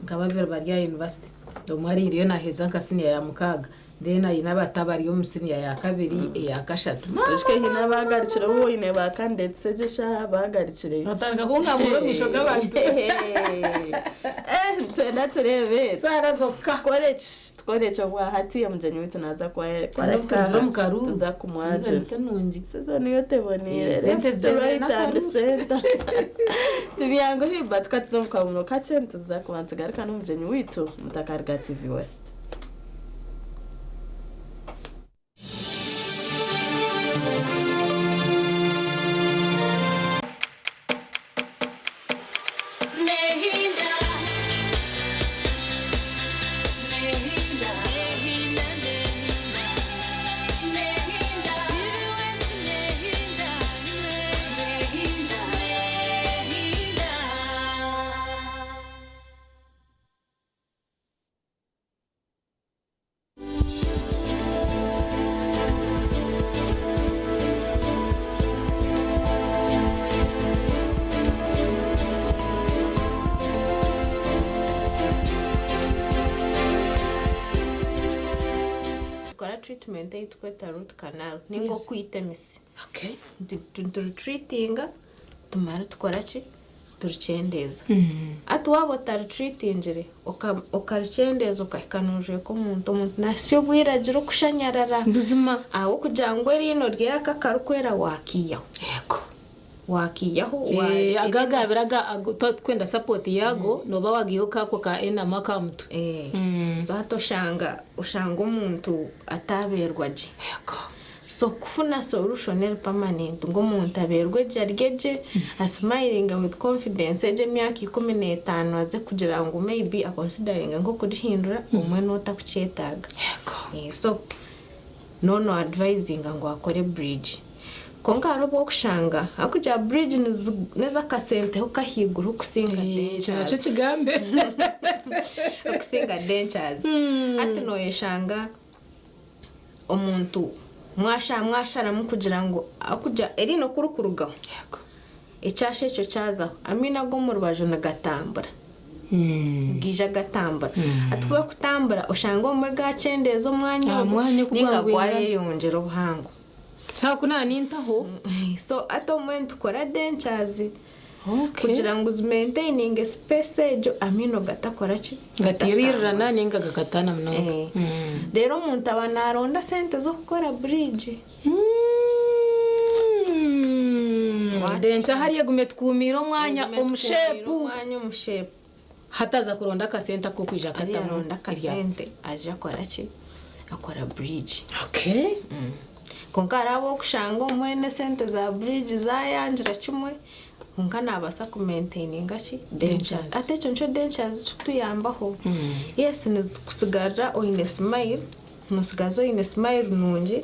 nka babiri bari aha yunivasite omwe ariyo naheeza nka siniya ya mukaaga Then aine abato abari omu siniya ya kabiri, eya kashatu. Oshwe haine abaagarukire ou oine ba candidates egyo eshaaha abaagarukireyo. Otandika kungambura omu maisho g'abantu. Eh, nitwenda tureebe. Saara zokka. Tukore ki? Tukore ki obwahati omugyenyi waitu naaza kuba N'okugira arahika omu karuru. tuza kumwajura. Season ti nungi. Season yo teboniire. Eh, sente Left, zigyendere right and n'akaruru. center. Tibyanguhi but katuze omu kabuno kakye nituza kuba nitugaruka n'omugyenyi waitu mutakaruga TV West. treatment ei turikweta root canal ninga okwita emisi. Nituritreatinga tumara tukora ki? Turikyendeeza. Hati waaba otaritreatingire okarikyendeeza okahika noojweka omuntu, omuntu naahitsya obwire agira okushanyarara. Ahabw'okugira ngu eriino ryaka akarikwera waakiihaho. Waakiihaho wa. Aga agaabire aga agu twaba support yaago nooba waagiihaho kako ka enamel ak'aha mutwe. So hati oshanga oshanga omuntu ataabeerwa gye. So kufuna solution eri permanent ngu omuntu abeerwe gye arye gye, asmilinge with confidence egyo emyaka 15 aze kugira ngu maybe aconsideringe nk'okurihindura, obumwe nootakukyetaaga. So nooba noadvisinga ngu akore bridge. Kwonka hariho obu orikushanga ahabw'okugira bridge n'ez'akasente ho k'ahaiguru kusinga Ekyo nakyo dentures. kigambe. Okusinga dentures. Hati nooyeshanga omuntu mwasha mwasharamu kugira ngu ahabw'okugira eriino ku rikurugaho, ekyasha ekyo kyazaho, amaino ag'omu rubaju nigatambura. Nigaija gatambura. Hati ku garikutambura oshanga obumwe gaakyendeeza omwanya Aha ogwo mwanya oku nainga gwagwingana. gwayeyongyera obuhango. Shaaha ku naanintaho. So hati obumwe nitukora dentures kugira ngu zimaintaininge space egyo amaino gatakora ki? Gatairirana nainga gakataana munonga. Reero omuntu aba naaronda sente z'okukora bridge. Denture hariya egume tukuumiire omwanya omu shape. Omwanya omu shape. Hataza kuronda akasente ak'okwija Ariya akatamu. aronda akasente aija akora ki? Akora bridge. Okay. Kwonka hariho abu orikushanga obumwe n'esente za bridge zaayangira kimwe kwonka naabaasa kumaintaininga ki? Dentures. Hati ekyo nikyo dentures kirikutuyambaho. Yes nizikusigarira oine smile, nootsigaza oine smile nungi,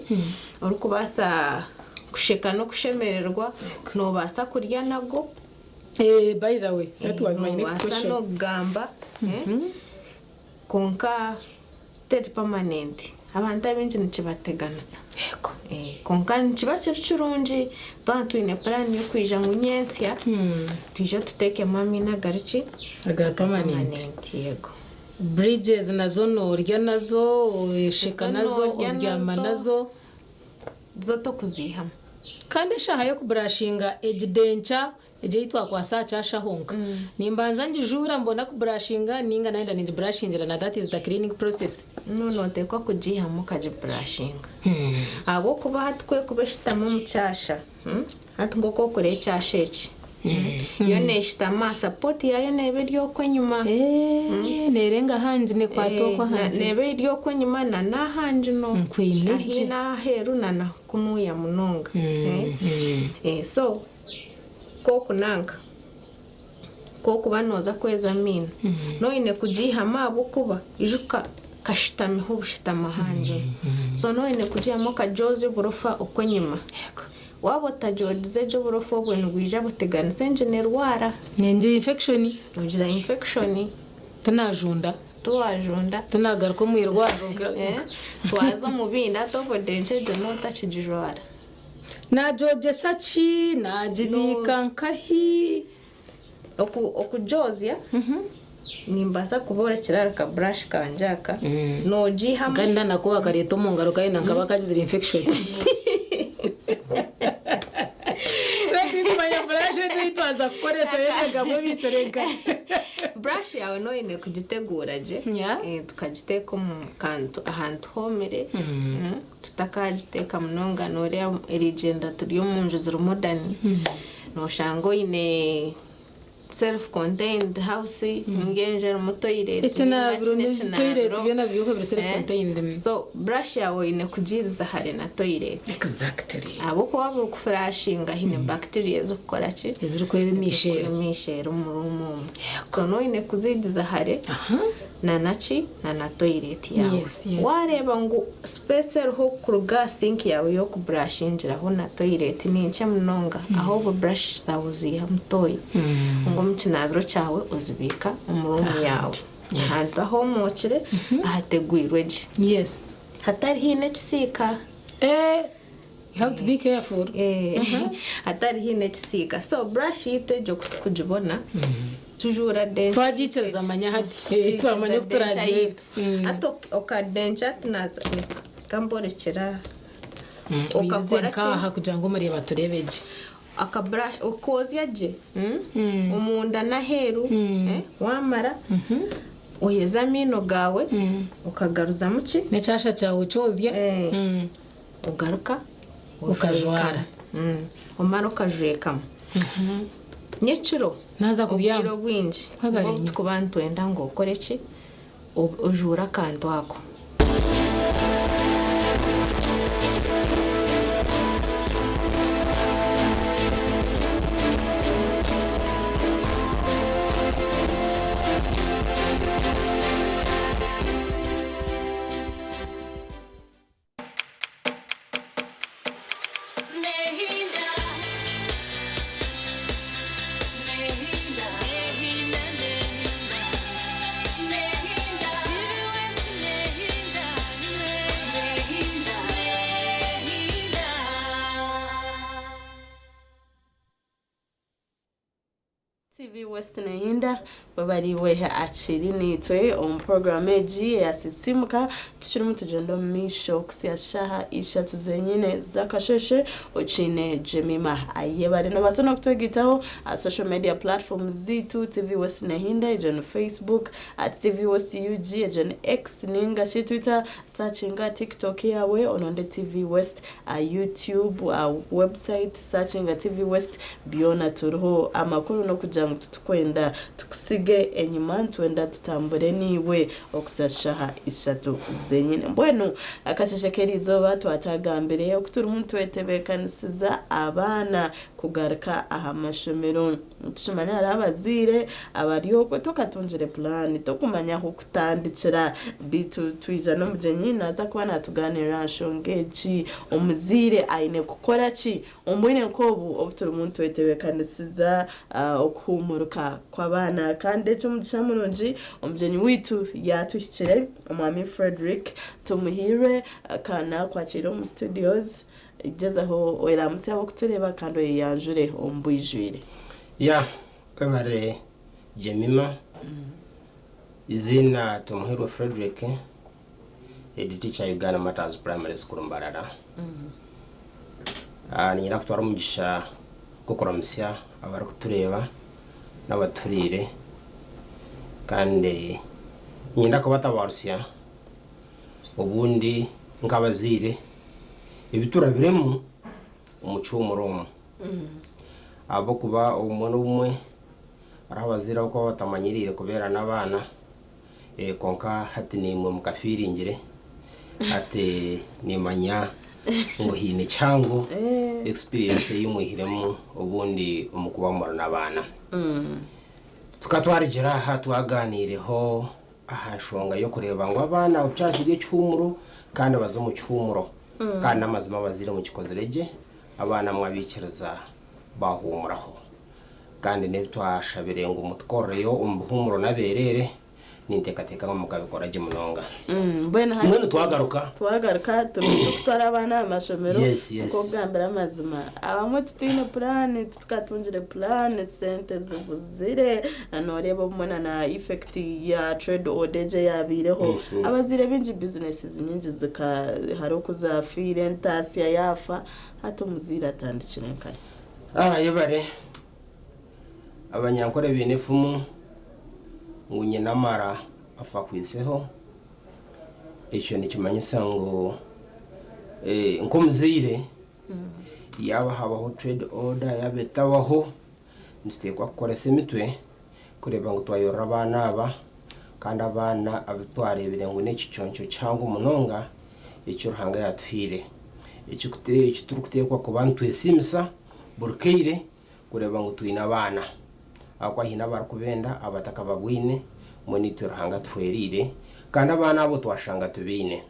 orikubaasa kusheka n'okushemererwa, noobaasa kurya nago. By the way, that was my next Noobaasa question. n'okugamba kwonka teri permanent. Abantu abaingi nikibateganisa. Kwonka nikiba kiri kirungi twaba twine plan y'okwija ngu nyentsya twije tuteekemu amaino agari ki? Agari permanent. Yego. Bridges nazo noorya nazo, osheka Nazo nazo, noorya obyama nazo. nazo. Zo tokuziihamu. Kandi eshaaha y'okuburashinga egi denture egi ei twakwasa aha kyasha honka. Nimbanza ngijuura mbona kuburashinga ninga nayenda ningiburashingira na that is the cleaning process. No nooteekwa kugiihamu okagiburashinga. Ahabw'okuba hati ku erikuba eshutami omu kyasha, hati nk'oku orikureeba ekyasha eki, yo neeshutama aha support yaayo neeba eri okwo enyima. Neerenga ahangi neekwata okwo ahansi. Neeba eri okwo enyima na n'ahangi no. Nkwine gye. Ahi n'aheeru na na kunuuya munonga. So k'okunanka k'okuba nooza kweza amaino, nooba oine kugiihamu ahabw'okuba ijuka kashutamiho obushutama ahangi. So nooba oine kugiihamu okagyozya oburofa okw'enyima. Waaba otagyogize gye oburofa obwo nibwija buteganisa enju neerwara. Ningira infection. Nogira infection. Tinajunda. Tiwajunda. Tinagaruka omu irwariro. Twaza omu bindi hati obwo denture egyo nooba otakigijwara. Nagyogyesa ki? Nagibiika nkahi? Okugyozya nimbaasa kuborekera aka brush kangye aka noogiihamu. Kandi nako wakareeta omu ngaro kandi nkaba kagizire infection. Kumanya brush egyo ei twaza kukoresa yeshagamo ebicere nka. Brush yawe nooba oine kugitegura gye tukagiteeka omu kantu ahantu hoomire tutakagiteeka munonga nooreeba erigyenda turi omu nju ziri modern nooshanga oine self contained house ninga enju erimu toilet. Ekinaabiro toilet byona biriho biri self contained. So brush yawe oine kugiiriza hare na toilet. Ahabw'okuba buri kuflushinga haine bacteria ezirikukora ki? Ezirikwema Ezirikwema omu room omwo. So nooba oine kuziigiza hare na naki na na toilet yawe. Waareeba ngu space eriho kuruga aha sink yawe y'okuburashingiraho na toilet ni nkye munonga, ahobwe brush zaawe oziiha omu toyi ngu omu kinaabiro kyawe ozibiika omu room yaawe. Ahantu ahoomokire ahategwirwe gye. Hatari haine ekisiika. You have to be careful. Hatari haine ekisiika. So brush yaitu egyo ku tukugibona tujuura denture. Twagiikiriza manya hati. Twamanya oku turagireeta. Hati okadenture hati naaza. Kamborekera. Oyirize nk'aha kugira ngu omureeba tureebe gye. Akaburashi okoozya gye omunda n'aheeru wamara oyeze amaino gaawe okagaruzamu ki? N'ekyasha kyawe okyozya. Ogaruka Okajwara. Omara okajwekamu. Nyekiro Naaza kubyama. Obwire obwingi Webare obu nnyo. tukuba nitwenda ngu okore ki? Ojuure akantu ako. TV West Nehinda webariwe akiri nitwe omu program egi eyasisimuka tukirimu tugyenda omu maisho kusya shaha 3 zenyine z'akasheshe okiine Jemima Ayebare. Nobaasa n'okutwegitaho aha social media platforms ziitu TV West Nehinda egyo ni Facebook at TV West UG egyo ni X ninga shi Twitter searchinga TikTok yawe ononde TV West aha YouTube aha website searchinga TV West byona turiho. Amakuru n'okugira ngu titukwenda tukusige enyima nitwenda tutambure naiwe okuhitsya shaaha 3 zenyine. Mbwenu akasheshe k'erizooba twatagambire oku turimu nitwetebeekanisiza abaana kugaruka aha mashomero. Nitukimanya hariho abazaire abari okwe tokatungire pulaani tokumanya ahu kutandikira beitu twija n'omugyenyi naaza kuba naatugaanirira aha nshonga egi. Omuzaire aine kukora ki omu bwire nk'obu obu turimu nitwetebeekanisiza okuhuumuruka kw'abaana. Kandi eky'omugisha murungi omugyenyi waitu yaatuhikire omwami Frederick Tumuhiirwe kana kwakiira omu studios. Gyezaho oyeramutsye ab'okutureeba kandi oyeyanjure omu bwijwire. Ya webare Jemima, iziina Tumuhiirwe Frederick, head teacher Uganda Martyrs Primary School Mbarara. Niinyenda kutwara omugisha gw'okuramutsya abarikutureeba n'abatuhuriire kandi niinyenda kubatabarutsya obundi nk'abazaire ebi turabiremu omu kihumuro omu. Ahabw'okuba obumwe n'obumwe hariho abazaire abarikuba batamanyiriire kubeera n'abaana kwonka hati naimwe mukafiiringire hati nimanya ngu haine kihango experience ei mwihiremu obundi omu kuba muri n'abaana. Tukatwarigira aha twaganiireho aha nshonga y'okureeba ngu abaana kyakiri ekihumuro kandi baze omu kihumuro. Kandi n'amazima abazaire mukikozire gye, abaana mwabaikiriza bahuumuraho. Kandi n'ebi twashabire ngu mutukorereyo omu bihumuro n'abeereere, ninteekateeka ngu mukabikora gye munonga. Mbwenu hati Mbwenu twagaruka. Twagaruka turi kutwara abaana aha mashomero. Yes, yes. Nk'okugambira amazima abamwe titwine puraani, titukaatungire puraani, sente zibuzire. Nooreeba obumwe na na effect ya trade order egyo eyaabaireho. Abazaire baingi businesses nyingi zika hariho oku zaafiire, entaasya yaafa, hati omuzaire atandikire nkahi? Yebare. Abanyankore baine efumu ngu nyina amara afa akwiitseho. Ekyo nikimanyisa ngu nk'omuzaire yaaba habaho trade order yaaba etabaho, nituteekwa kukoresa emitwe kureeba ngu twayorora abaana aba kandi abaana abu twareebire ngu n'ekiconco kihango munonga eki Ruhanga yaatuhaire. Eki turikuteekwa kuba nitwesiimisa buri kaire kureeba ngu twine abaana. Ahabw'okuba haine abarikubenda abatakababwine, mbwenu itwe Ruhanga atuhwereire kandi abaana abo twashanga tubaine.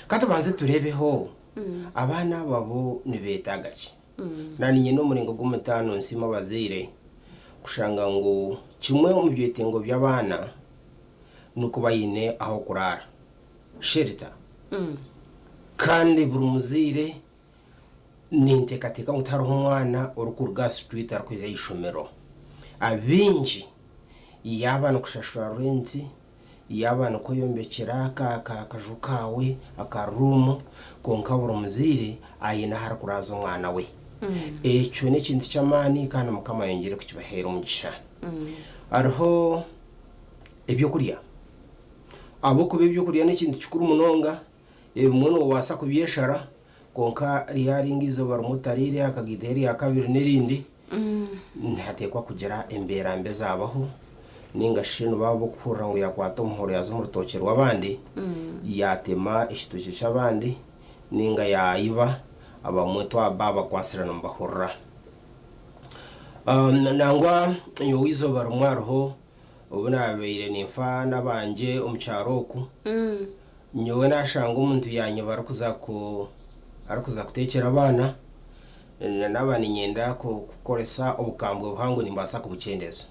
Ka tubanze tureebeho abaana aba bo nibeetaaga ki? Naanye n'omuringo gw'omutaano nsiima abazaire kushanga ngu kimwe omu byetengo by'abaana n'okuba aine ah'okuraara, shelter. Kandi buri muzaire ninteekateeka ngu tihariho omwana orikuruga aha street arikwija aha ishomero. Abaingi yaaba nikushashura rent, Yaaba nikweyombekyera akaju kaawe aka ruumu, kwonka buri muzaire aine ahu arikuraaza omwana we. Ekyo n'ekintu ky'amaani kandi Mukama ayongyere kukibaheera omugisha. Hariho ebyokurya. Ahabw'okuba ebyokurya n'ekintu kikuru munonga, ebimwe noobaasa kubyeshara kwonka ryaringa eizooba rimwe otariire, hakagaitaho erya kabiri n'erindi, Nihateekwa kugira embeera mbi ezaabaho, nainga shi nibaba ab'okuhurira ngu yaakwata omuhoro yaaza omu rutookye rw'abandi, yaatema ekitookye ky'abandi, nainga yaiba, abamwe twaba baabakwasire nibahurira. Nangwa nyowe eizooba rimwe hariho obu naabaire ninfa n'abangye omu kyaro oku, nyowe naashanga omuntu yaanyiba arikuza ku arikuza kuteekyera abaana, Naaba niinyenda kukoresa obukambwe buhango nimbaasa kubukyendeza.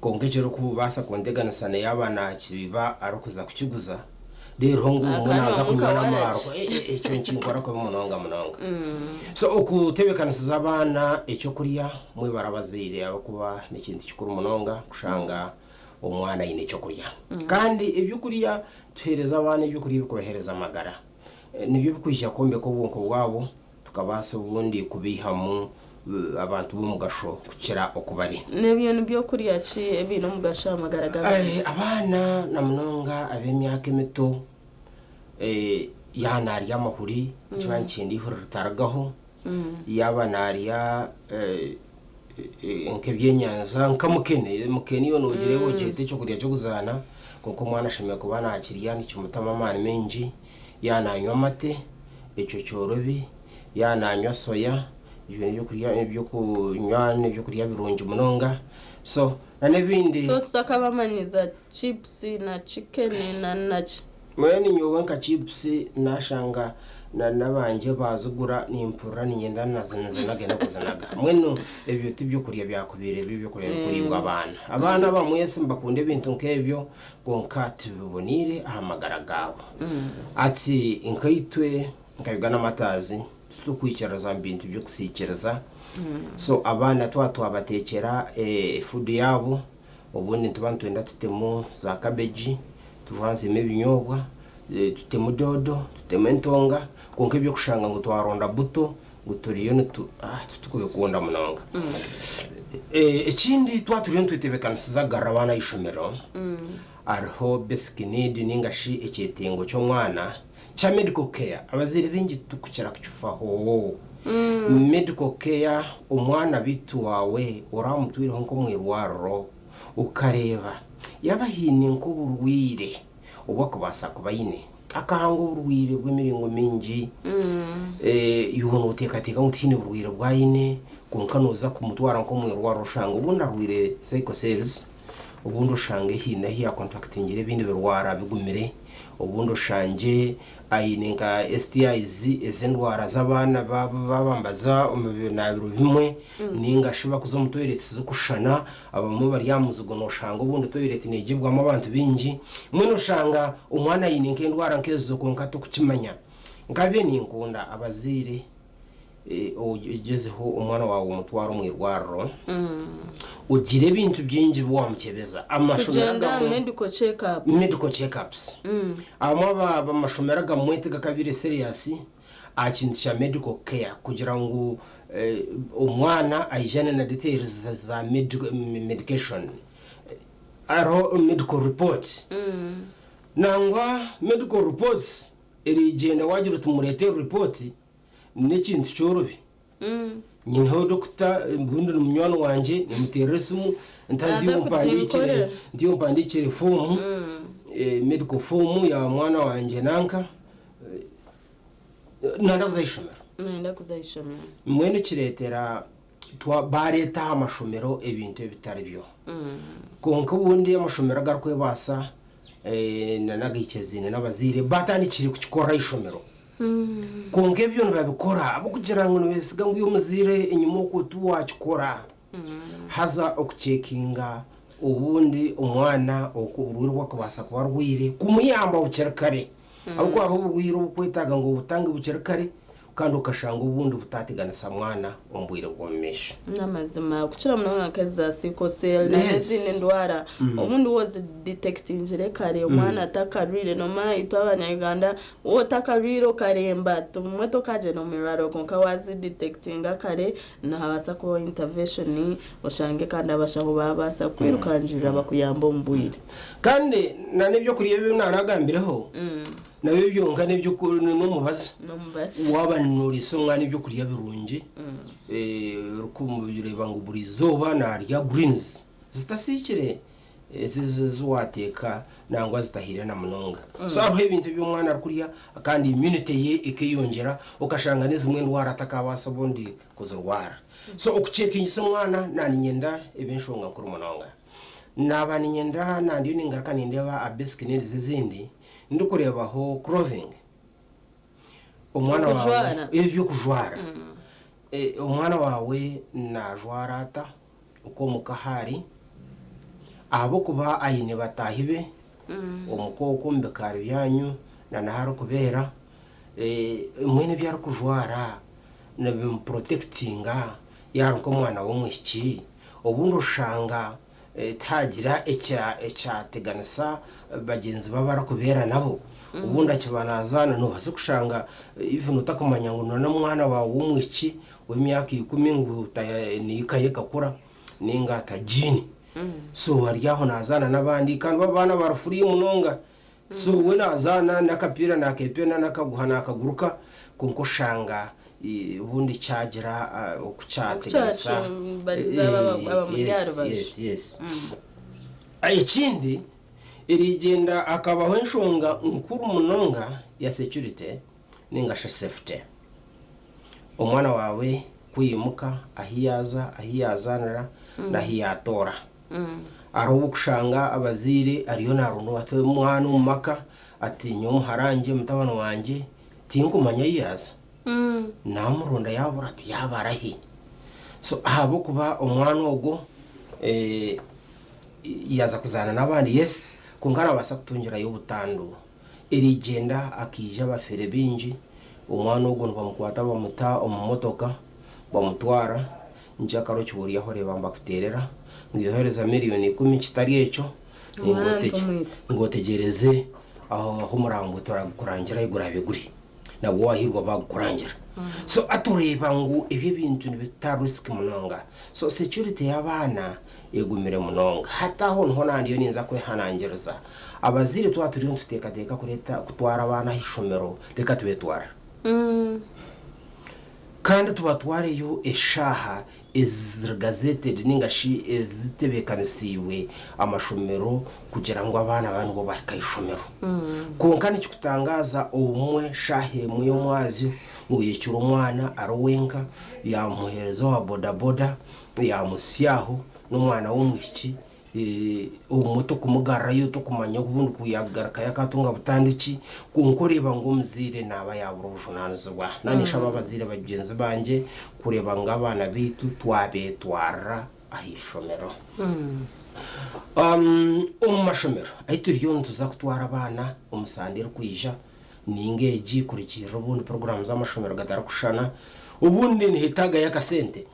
Kwonka ekirikubaasa kunteganisa ni yaaba naakiiba arikuza kukiguza, reero ngu obumwe naaza kunywa n'amaarwa. Ekyo nikinkora kubi munonga munonga. So okutebeekanisiza abaana eky'okurya mwebare abazaire ahabw'okuba n'ekintu kikuru munonga kushanga omwana aine eky'okurya. Kandi eby'okurya tuheereze abaana eby'okurya ebirikubaheereza amagara. Nibyo birikwija kwombeka obwonko bwabo Tukabaasa obundi kubaihamu abantu b'omugasho kukira oku bari. N'ebyo ni by'okurya ki ebiine omugasho aha magara g'abaana? Abaana na munonga ab'emyaka emito, yaaba naarya amahuri nikiba nikyenda eihuri ritarigaho, yaaba naarya nk'ebyenyanja nka mukene, mukene iwe noogireeba ogyeta eky'okurya ky'okuzaana kwonka omwana ashemereire kuba naakirya nikimutamu amaani maingi. Yaaba naanywa amate, ekyo kyorobi, yaaba naanywa soya, ebyo n'ebyokurya ebyokunywa n'ebyokurya birungi munonga. So na n'ebindi. So tutakabamanyiza chips na chicken na naki. Mbwenu nyowe nka chips nashanga na n'abangye baazigura nimpurira niinyenda nazinage n'okuzinaga. Mbwenu ebyo tibyokurya byakubaire biri ebyokurya birikuriibwa abaana. Abaana abamwe yes nibakunda ebintu nk'ebyo Kwonka tibiboneire aha magara gaabo. Ati, Nkaitwe nka Uganda Martyrs titurikwikiriza mu bintu by'okusiikiriza. So abaana twaba twabateekyera food yaabo, obundi nituba nitwenda tutemu za cabbage, tujwanzemu ebinyoobwa, tutemu doodo, tutemu entonga, kwonka eby'okushanga ngu twaronda buto ngu turiyo nitu ah titukubikunda munonga. Ekindi twaba turiyo nitwetebeekanisiza kugarura abaana aha ishomero, hariho basic need nainga shi ekyetengo ky'omwana kya medical care. Abazaire baingi titurikukira kukifaho. Medical care omwana beitu waawe oraamutwireho nk'omu irwariro okareeba yaaba haine nk'oburwaire obu arikubaasa kuba aine. Akahanga oburwaire bw'emiringo mingi. Iwe nooteekateeka ngu tihaine burwaire obu aine, kwonka nooza kumutwara nk'omu irwariro oshanga obundi arwaire sickle cells, obundi oshange haine ahu yaakontrakitingire ebindi birwara bigumire, obundi oshangye aine nka STIs, ez'endwara z'abaana baaba nibaza omu binaabiro bimwe, nainga shi barikuza omu toyireti zirikushushana. Abamwe bari aha muzigo noshanga obundi toilet negyibwamu abantu baingi, mbwenu oshanga omwana aine nk'endwara nk'ezo kwonka tokukimanya. Nkabiire ninkunda abazaire ogyezeho omwana waawe omutware omu irwariro ogire ebintu bingi ebi wamukyebeza. Amashomero Kugyenda aha agamwe medical check up. Medical check ups. Abamwe amashomero agamwe tigakabaire serious aha kintu kya medical care kugira ngu omwana aijane na details za medication hariho medical report nangwa medical reports erigyenda wagira oti mureete report n'ekintu kyorobi nyineho doctor obundi ni munywani wangye nimuteerera esimu nti Naaza nti ompandiikire form medical form ya mwana wangye nanka nanda kuza ah'ishomero. Nayenda kuza ah'ishomero. Mbwenu kireetera baareeta aha mashomero ebintu ebitari byo. Kwonka obundi amashomero agarikwebaasa n'agaikirizaine n'abazaire baatandikire kukikora aha ishomero. Kwonka ebyo nibabikora ahabw'okugira ngu nibeesiga ngu iwe omuzaire enyima okwo tiwaakikora. Haza okucekinga obundi omwana oburwaire obu arikubaasa kuba arwaire kumuyamba bukiri kare. Ahabw'okuba hariho oburwaire obukwetaaga ngu obutange bukiri kare. Kandi okashanga obundi butateganisa mwana omu bwire bw'omu maisho. N'amazima, kukira munonga nk'ezi za sickle cell na n'ezindi ndwara, obundi waaba ozidetectingire kare omwana atakarwire, noomanya itwe abanya-Uganda waaba otakarwire okaremba, obumwe tokagyenda omu irwariro kwonka waazidetectinga kare, nihabaasa kubaho intervention oshange kandi abashaho baabaasa kukwirukangirira bakuyambe omu bwire. Kandi n'ebyokurya ebi naanagambireho, nabyo byonka n'omubazi. N'omubazi. Waaba nooriisa omwana ebyokurya birungi, orikureeba ngu buri izooba naarya greens zitasiikire, ezi ezi waateeka nangwa zitahiire na munonga. So hariho ebintu ebi omwana arikurya kandi immunity ye ekeyongyera okashanga n'ezimwe endwara atakaabaasa obundi kuzirwara. So okuceekingisa omwana naaniinyenda ebe enshonga nkuru munonga. Naaba niinyenda nandiyo ningaruka nindeeba aha basic needs ezindi, ndikureebaho clothing. Omwana waawe Okujwara. eby'okujwara. Omwana waawe naajwara ata oku omuka ahu ari? Ahabw'okuba aine bataahi be omuka okwo omu bikaari byanyu na n'ahu arikubeera, mbwenu ebi arikujwara nibimuprotectinga yaaba ari nk'omwana w'omwishiki? Obundi oshanga tihagira ekyateganisa bagyenzi be abu arikubeera nabo. Obundi akiba naazaana noobaasa kushanga even otakumanya ngu n'omwana waawe w'omwishiki w'emyaka ikumi ngu naika ye ekakura nainga atagiine. So ari aho naazaana n'abandi kandi bo abaana bari free munonga. So we naazaana n'akapiira naakeepena n'akaguha naakaguruka kwonka oshanga obundi kyagira oku kyateganisa. Okukyacumbagiza abamuri aha rubaju. Yes, yes. Ekindi, erigyenda hakabaho enshonga nkuru munonga ya security ninga shi safety. Omwana waawe ku yaimuka, ahi yaaza, ahi yaazaanira n'ahi yaatoora. Hariho obu orikushanga abazaire ariyo naaronda ati omwana omu maka ati nyowe muhara wangye, mutabani wangye tinkumanya ahi yaaza. Naamuronda yaabura ati yaaba arahi. So ahabw'okuba omwana ogwo yaaza kuzaana n'abandi yes, kwonka arabaasa kutungirayo obutandu. Erigyenda akaija abafere baingi, omwana ogwo nibamukwata bamuta omu motoka bamutwara, nkyakare okiba ori aho oreeba nibakuteerera ngu yohereza miriyoni ikumi kitari ekyo Omwana nitumwita. ngu otegyereze aho ahu omurambo turagukurangira ahu guraabe guri. Nabwo waahirwa baagukurangira. So hati oreeba ngu ebyo ebintu nibita risk munonga. So security y'abaana egumire munonga. Hati aho niho nandiyo ninza kwehanangiriza. Abazaire twaba turiyo nituteekateeka kureeta kutwara abaana aha ishomero, reka tubetware. Kandi tubatwareyo eshaaha eziri gazetted ninga shi ezitebeekanisiibwe amashomero kugira ngu abaana babe nibo bahika aha ishomero. Kwonka nikikutangaaza obumwe shaaha emwe y'omwazyo ngu oyekire omwana ari wenka, yaamuheereza owa bodaboda, yaamutsya aho n'omwana w'omwishiki, obumwe tokumugarurayo tokumanya obundi ku yaagarukayo akaatunga butandu ki, kwonka oreeba ngu omuzaire naaba yaabura obujunaanizibwa. Naaneshaba abazaire bagyenzi bangye kureeba ngu abaana baitu twabeetwarira aha ishomero. Omu mashomero ahu turiyo nituza kutwara abaana omu sande erikwija ninga egi kurugiirira obundi puroguraamu z'amashomero gatarikushushana, obundi niheetaagayo akasente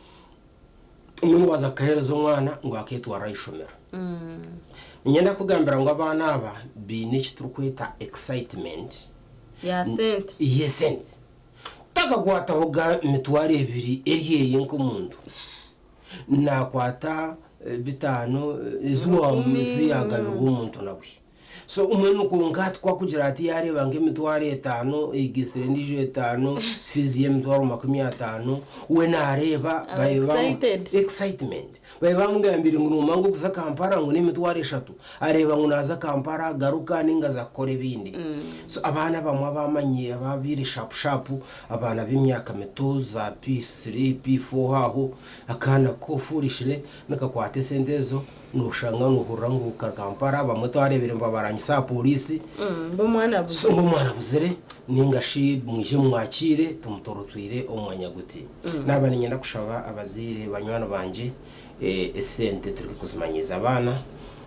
mbwenu waaza kukaheereza omwana ngu akeetwarire aha ishomero. Niinyenda kukugambira ngu abaana aba baine eki turikweta excitement Ya sente. y'esente. Takakwatahoga mitwaro ebiri eri eye nk'omuntu. Naakwata bitaano ezi Rukumi. ezi yaagabirwa omuntu nabwe. So mbwenu kwonka hati ku akugira ati yaareeba nk'emitwaro etaano eigaitsire endiijo etaano, fiizi y'emitwaro 50, we naareeba Aba babe bamu excited. excitement. Babe bamugambire ngu noomanya ngu okuza Kampala ngu n'emitwaro eshatu, areeba ngu naaza Kampala agaruka nainga aza kukora ebindi. So abaana abamwe abamanyire ababaire sharp sharp, abaana b'emyaka mito za P3, P4 aho, akaana ko foolishly nikakwata esente ezo Noshanga nohurira ngu ka Kampala abamwe twarebire nibabarangisa aha police Ngu omwana so abuzire. ngu omwana abuzire ninga shi mwije mumwakiire tumutorotwire omu mwanya guti. Naaba niinyenda kushaba abazaire banywani bangye esente tureke kuzimanyiiza abaana.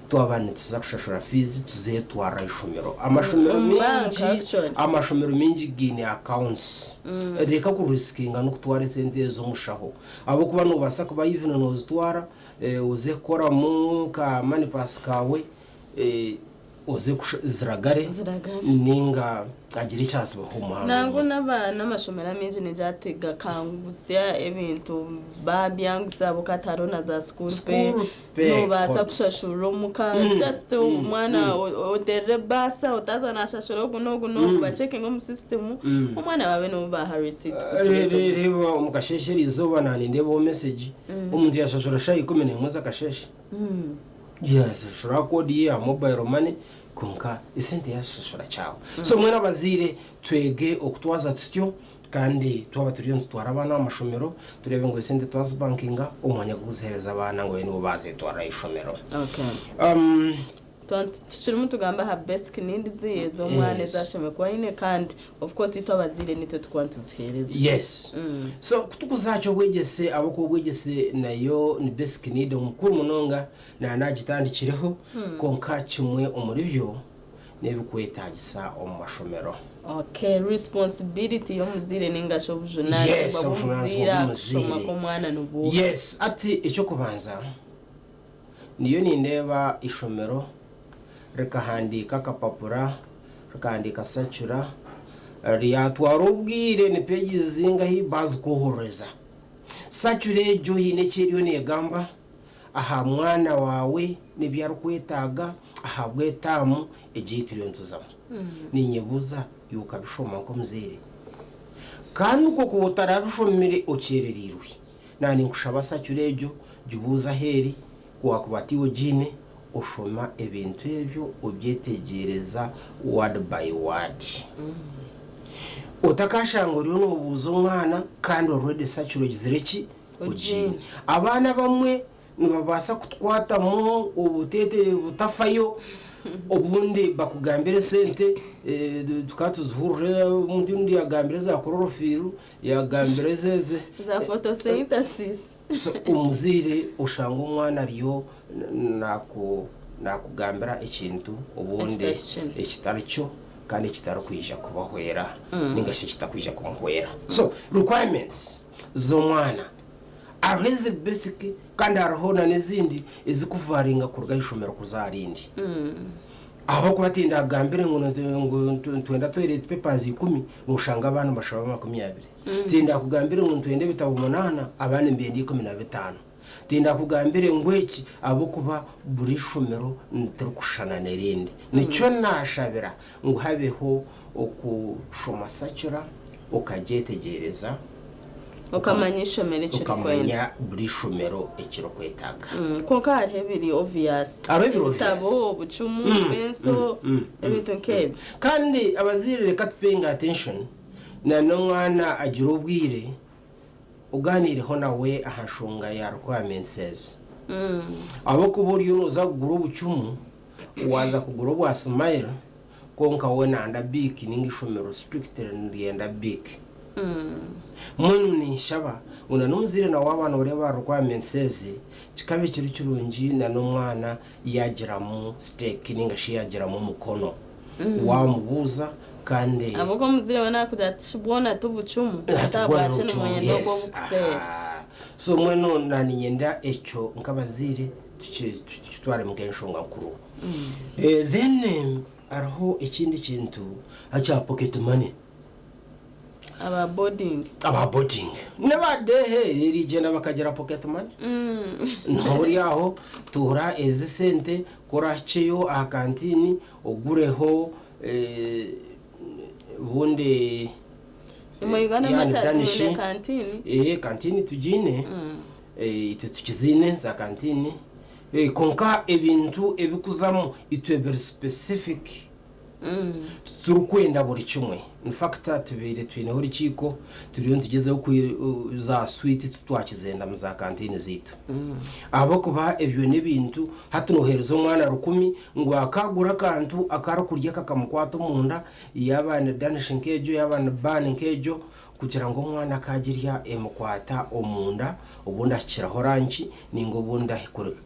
Twaba nituza kushashura fiizi tuzeetwarira ishomero. Amashomero Omu bank, maingi actually. amashomero maingi gaine accounts. Reka kurisikinga n'okutwara esente ezo omushaho ahabw'okuba noobaasa kuba even noozitwara oze kukoramu ka money purse kaawe oze ziragare Ziragare. ninga agire eki azibaho omu muhanda Nangwa omwe. n'aba n'amashomero amaingi nigatagakangusya ebintu babyangusa ahabw'okuba hati hariho na za school pay School pay nobaasa codes. kushashurira omuka just omwana oterere ebaasa otaza nashashura ogu n'ogu n'ogu bacekinga omu system omwana babe nibo baha receipt kugira Reeba omu kasheeshe eriizooba naanindeebaho message omuntu yashashura shaaha 11 z'akasheeshe. Yashashura koodi ye ya mobile money kwonka esente yashashura kyawe. So mwena abazaire twege okutwaza tutyo kandi twaba turiyo nitutwara abaana aha mashomero tureebe ngu esente twazibankinga omu mwanya gw'okuziheereza abaana ngu babe nibo baazetwarira aha ishomero. Okay. Tukirimu tugamba aha basic needs ez'omwana ezashemereire kuba aine kandi of course itwe abazaire nitwe tukuba nituziheereza. Yes. So kutukuza aha ky'obwegyese ahabw'okuba obwegyese nayo ni basic need omukuru munonga naanagitandikireho kwonka kimwe omuri byo n'ebikwetaagisa omu mashomero. Okay, responsibility y'omuzaire ninga shi Yes, obujunaanizibwa obujunaanizibwa bw'omuzaire aha kushoma bw'omuzaire. kw'omwana nibuuha? Yes, ati eky'okubanza niyo nindeeba ishomero rikahandiika akapapura, rikahandiika sacyura, ryatwara obwire ni pages zingahi baazikwohorereza. Sacyura egyo haine eki eriyo neegamba aha mwana waawe n'ebi arikwetaaga ahabw'etaamu egi ei turiyo nituzamu. Niinyebuuza iwe okabishoma nk'omuzaire? Kandi okwo kuba otarabishomire okyerereirwe. Naaba ninkushaba sacyura egyo gibuuze ahu eri, ku waakuba tiiwe ogiine, oshoma ebintu ebyo obyetegyereza word by word. Otakashanga oriyo noobuuza omwana kandi already sacyura ogizire ki? Ogiine. Abaana abamwe nibabaasa kutukwatamu obuteete butafayo obundi bakugambire esente tukaba tuzihurira omuntu ondi yagambire eza chlorophyll yagambire ezeze Za photosynthesis. So omuzaire oshanga omwana ariyo naku nakugambira ekintu obundi Ekitari kyo. ekitari kyo kandi ekitarikwija kubahwera ninga shi ekitakwija kumuhwera. So requirements z'omwana hariho eziri basic kandi hariho na n'ezindi ezikuvaringa kuruga aha ishomero kuza aha rindi. Ahabw'okuba tindagambire ngu ngu nitwenda toilet papers 10 noshanga abaana nibashaba 20. Tindakugambire ngu nitwenda ebitabo 8 abandi nibenda 15. Tindakugambire ngu eki ahabw'okuba buri ishomero tirikushushana n'erindi. Nikyo naashabira ngu habeho okushoma sacyura okagyetegyereza Okamanya ishomero ekirikwenda. Okamanya buri ishomero ekirikwetaaga. Kwonka hariho ebiri obvious. Hariho ebiri obvious. Ebitabo, obucumu, penso, ebintu nk'ebyo. Kandi abazaire reka tupayinge attention na n'omwana agire obwire ogaaniireho nawe aha nshonga ya requirements ezi. Ahabw'okuba oriyo nooza kugura obucumu, waaza kugura obwa smile kwonka we nanda bic ninga ishomero strictly niryenda bic. Mbwenu ninshaba ngu na n'omuzaire nawe waaba nooreeba aha requirements ezi, kikabe kiri kirungi na n'omwana yaagiramu stake ninga shi yaagiramu omukono. Waamubuuza kandi. Ahabw'okuba omuzaire we naakugira ati shi bwona ti bucumu, Ati bwona ahabwaki n'obucumu, nimwenda ogu obukuseera? So mbwenu naaniinyenda ekyo nk'abazaire tukitwaremu nk'enshonga nkuru. Then hariho ekindi kintu akya pocket money. Aba boarding. Aba boarding. N'aba day erigyenda bakagira pocket money. Noba ori aho tuura ezi sente ku orahikyeyo aha kantiini ogureho obundi Imwe Uganda yani Martyrs danish. mwine kantiini? Kantiini tugiine. Itwe tukiziine za kantiini. Kwonka ebintu ebikuzamu itwe biri specific. Titurikwenda buri kimwe. In fact tubaire twineho orukiiko turiyo nitugyezaho ku za swiiti titwakizenda mu za kantiini zaitu. Ahabw'okuba ebyo n'ebintu hati nooheereza omwana 1000 ngu akaagura akantu aku arikurya kakamukwata omunda yaaba ni danish nk'egyo yaaba ni bani nk'egyo. kugira ngu omwana akagirya emukwata omunda, obundi ahikiraho ranki ninga obundi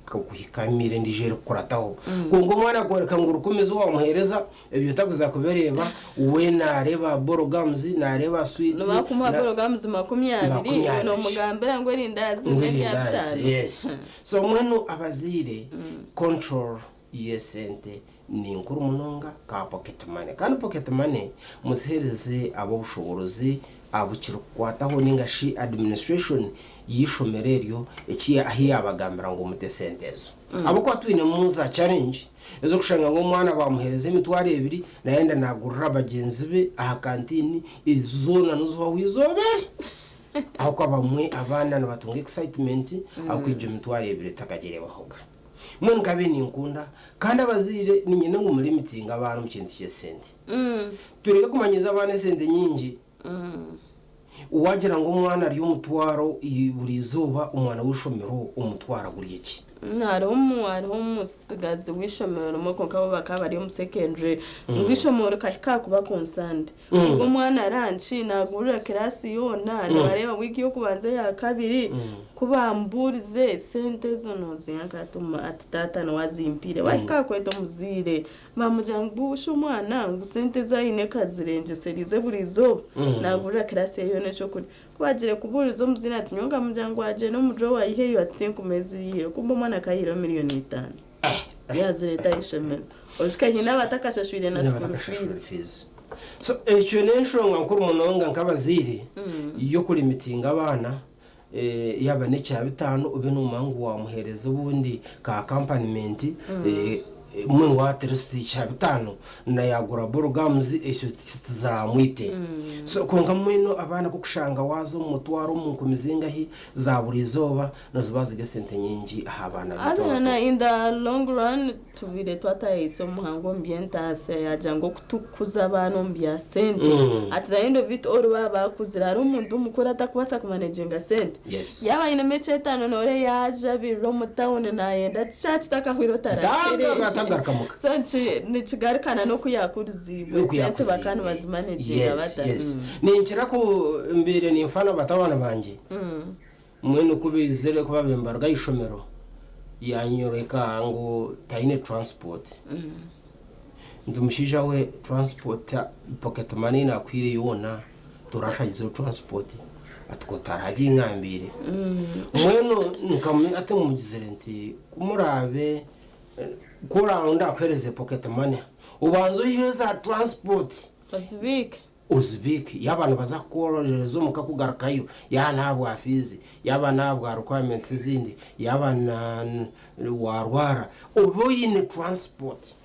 kuhika emiire endiijo erikukurataho. Kwonka omwana akworeka ngu rukumi ezi waamuheereza ebyo takuza kubireeba, we naareeba borogamuzi, naareeba switi. Nibakumuha borogamuzi 20, 20. Nomugambira ngu erindaazi Ngu n'erya erindaazi, bitaano. Yes. So mbwenu abazaire, control y'esente ni nkuru munonga ka pocket money. Kandi pocket money muziheereze ab'obushoboorozi abu kirikukwataho ninga shi administration y'eishomero eryo eki ahi yaabagambira ngu mute esente ezo. Ahabw'okuba twinemu za challenge ez'okushanga ngu omwana baamuheereza emitwaro ebiri nayenda naagurira bagyenzi be aha canteen ezo zoona nozihwaho eizooba eri. Ahabw'okuba abamwe abaana nibatunga excitement ahabw'okwija emitwaro ebiri etakagireebahoga. Mbwenu nkabaire ninkunda kandi abazaire niinyenda ngu murimitinge abaana omu kintu ky'esente. Tureke kumanyiiza abaana esente nyingi. Waagira ngu omwana arya omutwaro buri izooba, omwana w'eishomero omutwaro gurya ki? Hariho omu hariho omutsigazi w'eishomero rimwe kwonka bo bakaba bari omu secondary ngu eishomero rikahika aha kuba concerned ngu omwana ranki nagurira kiraasi yoona nibareeba wiiki y'okubanza eya kabiri ku bamubuurize esente ezo noziiha nkahi ati taata niwe azimpaire bahika aha kweta omuzaire Baamugira ngu shi omwana ngu sente ezi aine kazirengyesereize buri izooba naagurira kiraasi ye yoona ekyokurya. Ku baagiire kubuuriza omuzaire ati nyowe nkamugira ngu agyende omu drawer ayiheyo ati tinkumanya ezi yaihireho kumbe omwana akaba aihireho miriyoni itaano yaazireeta aha ishomero. Oijuke haine abatakashashwire na school fees. So ekyo n'enshonga nkuru munonga nk'abazaire y'okurimitinga abaana Yaaba n'ekya bitaano obe noomanya ngu waamuheereza obundi ka accompaniment mbwenu waaba at least ekya bitaano na yaagura ball gums ekyo tiziramwite. So kwonka mbwenu abaana ku orikushanga waaza omu mutwaro omu nkumi zingahi za buri izooba niziba ziri esente nyingi aha baana baitu Haza abato. na in the long run Tubaire twatayayise omuhangu omu by'entaasya yaagira ngu okutukuza abaana omu bya sente at the end of it all baaba baakuzire hariho omuntu mukuru atakubaasa kumanejinga sente yaaba ainemu eky'etaano noore yaajabirira omu tawuni naayenda kyaba kitakahwire otarakireeba so nikigarukana n'oku yaakuriziibwe sente bakaba nibazimanejinga bata. Ninkira ku mbaire ninfa na batabani bangye Mbwenu ku baizire ku baabaire nibaruga aha ishomero, yaanyoreka ngu taine transport. Nti mushaija we transport pocket money ei naakuhaire yoona torashagizeho transport? Ati ku otaragingambiire. Mbwenu nkamu hati mugizire nti ku muraabe ku oraabe ndaakuheereze pocket money, obanze oiheho eza transport. Ozibiike. Ozibiike. Yaaba nibaza kukwoherereza omuka kugarukayo, yaaba n'ahabwa fiizi, yaaba n'ahabwa requirements ezindi, yaaba na waarwara, obe oine transport.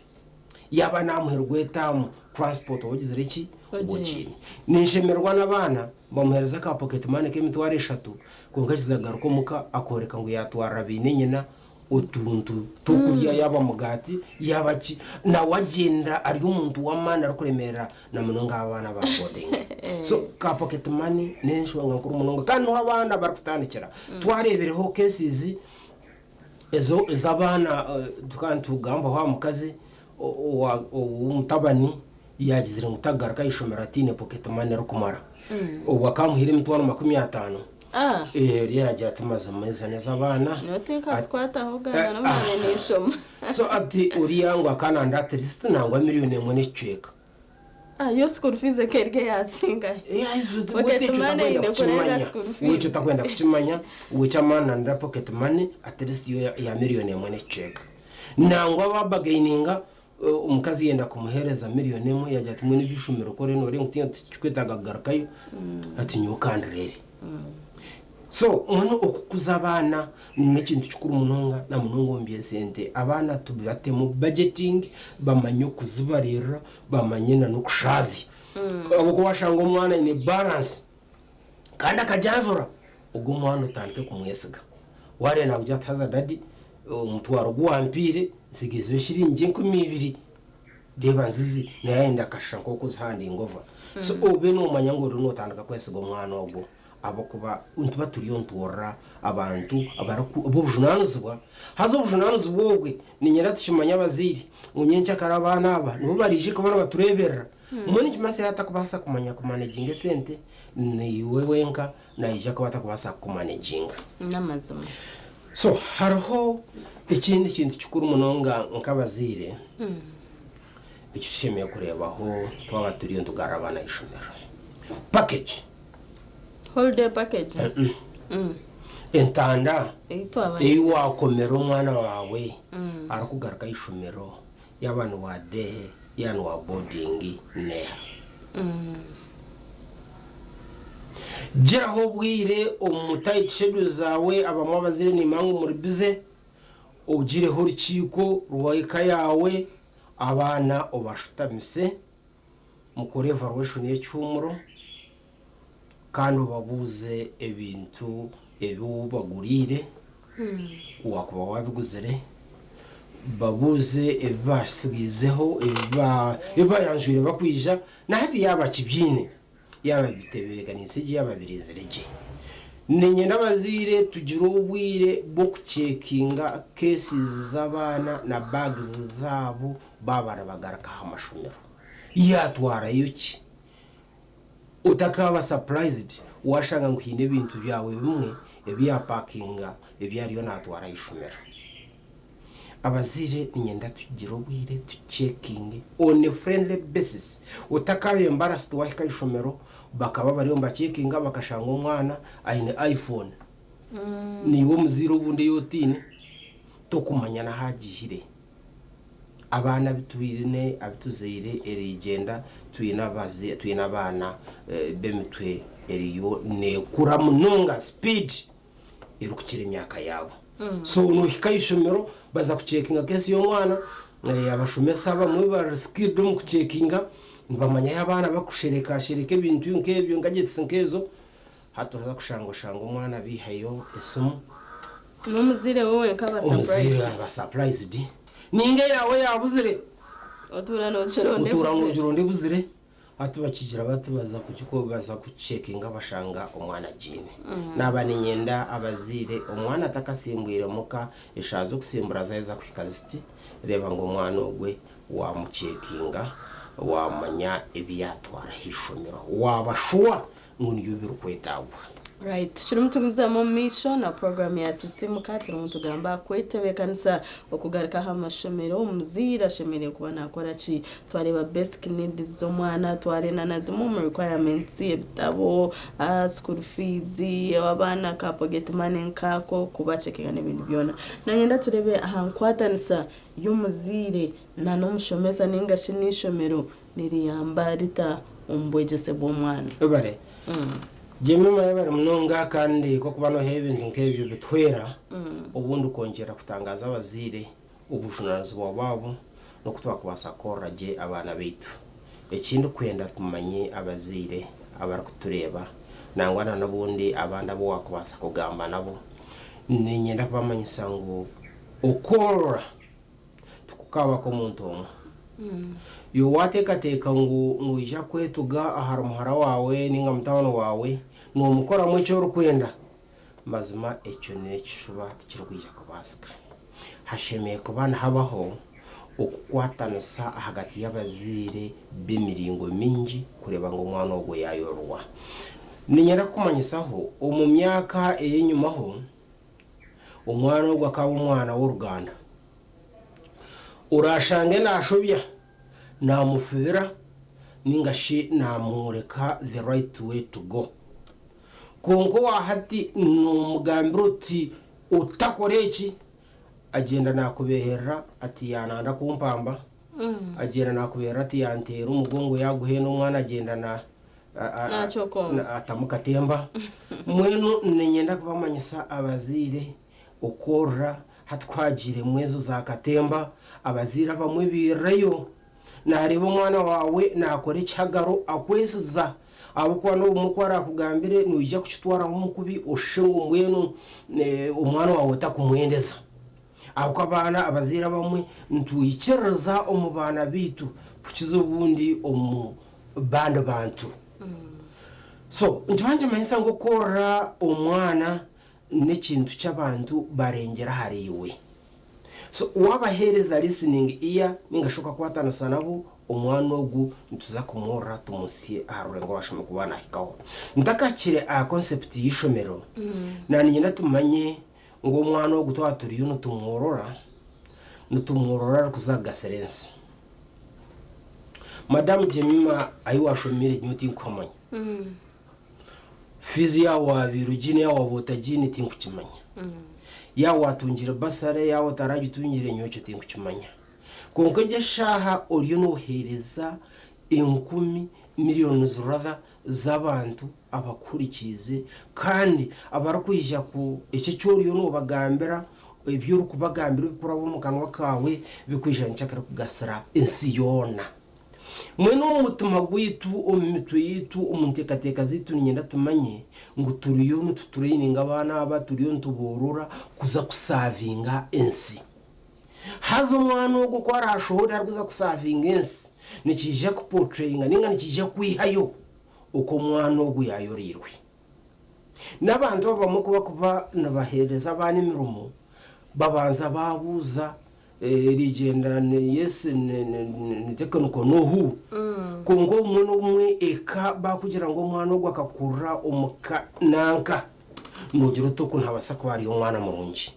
Yaaba n'aha muheru gw'etaamu, transport obe ogizire ki? Obe ogiine. Ninshemererwa n'abaana bamuheereza ka pocket money k'emitwaro eshatu, kwonka akiza kugaruka omuka akooreka ngu yaatwarira baine nyina otuntu tw'okurya yaaba mugaati yaaba ki, nawe agyenda ari omuntu w'amaani arikuremeerera na munonga abaana ba boarding. So ka pocket money n'enshonga nkuru munonga kandi niho abaana barikutandikira. Twareebireho cases ezo ez'abaana tukaba nitugambaho aha mukazi ow'omutabani yaagizire ngu tagaruka aha ishomero ataine pocket money erikumara. Obwo akaba amuhaire emitwaro 50. Oriya yaagira ati mazima ezo n'ez'abaana. Nyowe tinkazikwataho gana n'obu naabaire ninshoma. So ati oriya ngu akaba nanda at least nangwa miriyoni emwe n'ekicweka. Yo school fees eka eri eyasingayo. Pocket money eine kurenga school fees. Weekyo otakwenda kukimanya, weekyo amaani nandira pocket money at least yo ya miriyoni emwe n'ekicweka. Nangwa baabagaininga Omukazi yenda kumuheereza miriyoni emwe, yaagira ati, Mbwenu eby'eishomero ku oriyo nooreeba ngu tikikwetaaga kugarukayo, ati nyowe kandireere. So mbwenu okukuza abaana n'ekintu kikuru munonga na munonga omu by'esente. Abaana tubatemu budgeting, bamanye okuzibariirira, bamanye na n'okushaazya. Ahabw'okuba waashanga omwana aine balance kandi akagyanjura, ogwo omwana otandike kumwesiga. Waareeba naakugira ati haza dadi, Omutwaro gu wampaire ntsigizeho eshiringi 2000, reeba nzizi, naye ayenda akashusha nk'oku ozihandinga ova. So obe noomanya ngu oriyo nootandika kwesiga omwana ogwo ahabw'okuba nituba turiyo nitworora abantu ab'obujunaanizibwa. Haza obujunaanizibwa obwe niinyenda tukimanye abazaire ngu nyenkyakare abaana aba nibo baraije kuba nibatureeberera. Mbwenu nikimanyisa yaaba atakubaasa kumanya kumaneginga esente, Naiwe wenka naija kuba atakubaasa kukumaneginga. N'amazima. So hariho ekindi kintu kikuru munonga nk'abazaire eki tushemereire kureebaho twaba turiyo nitugarura abaana aha ishomero. Package. Holiday package. Entanda Ei twaba ei waakomera omwana waawe arikugaruka aha ishomero yaaba ni wa day yaaba ni wa boarding neeha? Giraho obwire omu tight schedule zaawe, abamwe abazaire nimanya ngu muri busy, ogireho orukiiko rw'eka yaawe, abaana obashutamise mukore evaluation y'ekihuumuro kandi obabuuze ebintu ebi obaguriire ku waakuba waabiguzire, babuuze ebi baatsigaizeho, ebi baayanjwire bakwija, na hati yaaba akibyine, yaaba abitebeekaniise gye, yaaba abirinzire gye. Niinyenda abazaire tugire obwire bw'okucekinga cases z'abaana na bags zaabo baaba nibagaruka aha mashomero. Yaatwarayo ki? Otakaaba surprised waashanga ngu haine ebintu byawe bimwe ebi yaapakinga ebi ariyo naatwara aha ishomero. Abazaire niinyenda tugire obwire tucekinge on a friendly basis. Otakaaba embarrassed waahika aha ishomero bakaba bariyo nibacekinga bakashanga omwana aine iPhone. Naiwe omuzaire obundi ei otaine tokumanya n'ahu agiihire. Abaana abu twine abu tuzaire erigyenda twine abaze twine abaana b'emitwe eriyo neekura munonga speed erikukira emyaka yaabo. So noohika aha ishomero baza kucekinga case y'omwana, abashomesa abamwe bari skilled omu kucekinga nibamanya ahu abaana barikusherekashereka ebintu nk'ebyo gadgets nk'ezo, hati oza kushanga oshanga omwana abaihayo esimu. N'omuzaire we wenka aba Omuzaire surprised. aba surprised. Ninga eyaawe yaabuzire. Otuura noogironda Otuura ebuzire. noogironda ebuzire. Hati bakigira bati baza kugiko baza kucekinga bashanga omwana agiine. Naaba niinyenda abazaire omwana atakasimbwire muka, eshaaha z'okusimbura zaaheza kuhika ziti, reeba ngu omwana ogwe waamucekinga, waamanya ebi yaatwara aha ishomero. Waaba shuwa ngu nibyo birikwetaagwa. Right, tukirimu tugumizamu omu maisho na program ya Sisimuka turimu nitugamba aha kwetebeekanisa okugaruka aha mashomero omuzaire ashemereire kuba nakora ki? Twareeba basic needs z'omwana twareeba na zimwe omu requirements ebitabo, school fees, abaana ka pocket money nkaako kubacekinga n'ebindi byona. Nanyenda tureebe aha nkwatanisa y'omuzaire na n'omushomesa ninga shi n'eishomero niriyamba rita omu bwegyese bw'omwana. Webare. Jemima yebare munonga kandi kokuba noha ebintu nk'ebyo bituhwera obundi kwongyera kutangaza abazaire obujunanizibwa bwabo n'oku twakubaasa kukorera gye abaana baitu. Ekindikwenda tumanye abazaire abarikutureeba nangwa na n'obundi abandi abu wakubaasa kugamba nabo, niinyenda kubamanyisa ngu okworora tikukaba kw'omuntu omwe. Iwe waateekateeka ngu noija kwetuga ahari muhara waawe nainga mutabani waawe noomukoramu eki orikwenda, mazima ekyo n'ekishuba tikirikwija kubaasika. Hashemereire kuba nihabaho okukwatanisa ahagati y'abazaire b'emiringo mingi kureeba ngu omwana ogwo yaayororwa. Niinyenda kukumanyisaho, omu myaka ey'enyimaho, omwana ogwo akaba omwana w'oruganda. Oraashange naashobya, naamufubira nainga shi naamworeka the right way to go. Kwonka owa hati noomugambira oti otakora eki, agyenda naakubeeherera ati yaananda kumpamba, agyenda naakubeeherera ati yanteera omugongo yaaguhenda omwana agyenda na Naakyokomba. atamu katemba. Mbwenu niinyenda kubamanyisa abazaire Okworora hati ku hagiiremu ezo za katemba, abazaire abamwe bairirayo. Naareeba omwana waawe naakora ekihagaro akwesiza ahabw'okuba n'obumwe ku araakugambire noija kukitwaraho omu kubi oshushe ngu mbwenu omwana waawe otakumwendeza. Ahabw'okuba abaana abazaire abamwe nitwikiririza omu baana baitu kukiza obundi omu bandi bantu. So nikiba nikimanyisa ngu okworora omwana N'ekintu ky'abantu barengyera ahari iwe. So wabaheereza listening ear ninga shi okakwatanisa nabo Omwana ogu nituza kumworora tumuhitsye aha rurengo oru ashemereire kuba naahikaho. Ntakahikire aha concept y'eishomero, naaniinyenda tumanye ngu omwana ogu twaba turiyo nitumworora, nitumworora arikuza kugasira ensi. Madamu Jemima ahi waashomiire nyowe tinkuhamanya. Fiizi yaaba waabaire ogiine yaaba waaba otagiine tinkukimanya. Yaaba waatungire basare yaaba otaragitungire nyowe ekyo tinkukimanya. Kwonka egyo eshaaha oriyo nooheereza enkumi, millions rather, z'abantu abakuhurikiize kandi abarikwija ku ekyo eki oriyo noobagambira, ebi orikubagambira ebirikuraba omu kanwa kaawe birikwija nkyakare kugasira ensi yoona. Mbwenu omu mutima gwaitu, omu mitwe yaitu, omu nteekateeka zaitu niinyenda tumanye ngu turiyo nitutureyininga abaana aba, turiyo nituboorora kuza kusaavinga ensi. Haza omwana ogwo ku araashohore arikuza kusaavinga ensi, nikiija kupotreyinga nainga nikiija kwihayo oku omwana ogwo yaayoreirwe. N'abantu abamwe ku barikuba nibaheereza abaana emirimo, babanza baabuuza Rigyenda yes ni nohu? Kwonka obumwe n'obumwe eka baakugira ngu omwana ogwo akakurira omu ka nanka, Noogira oti oku nihabaasa kuba hariyo omwana murungi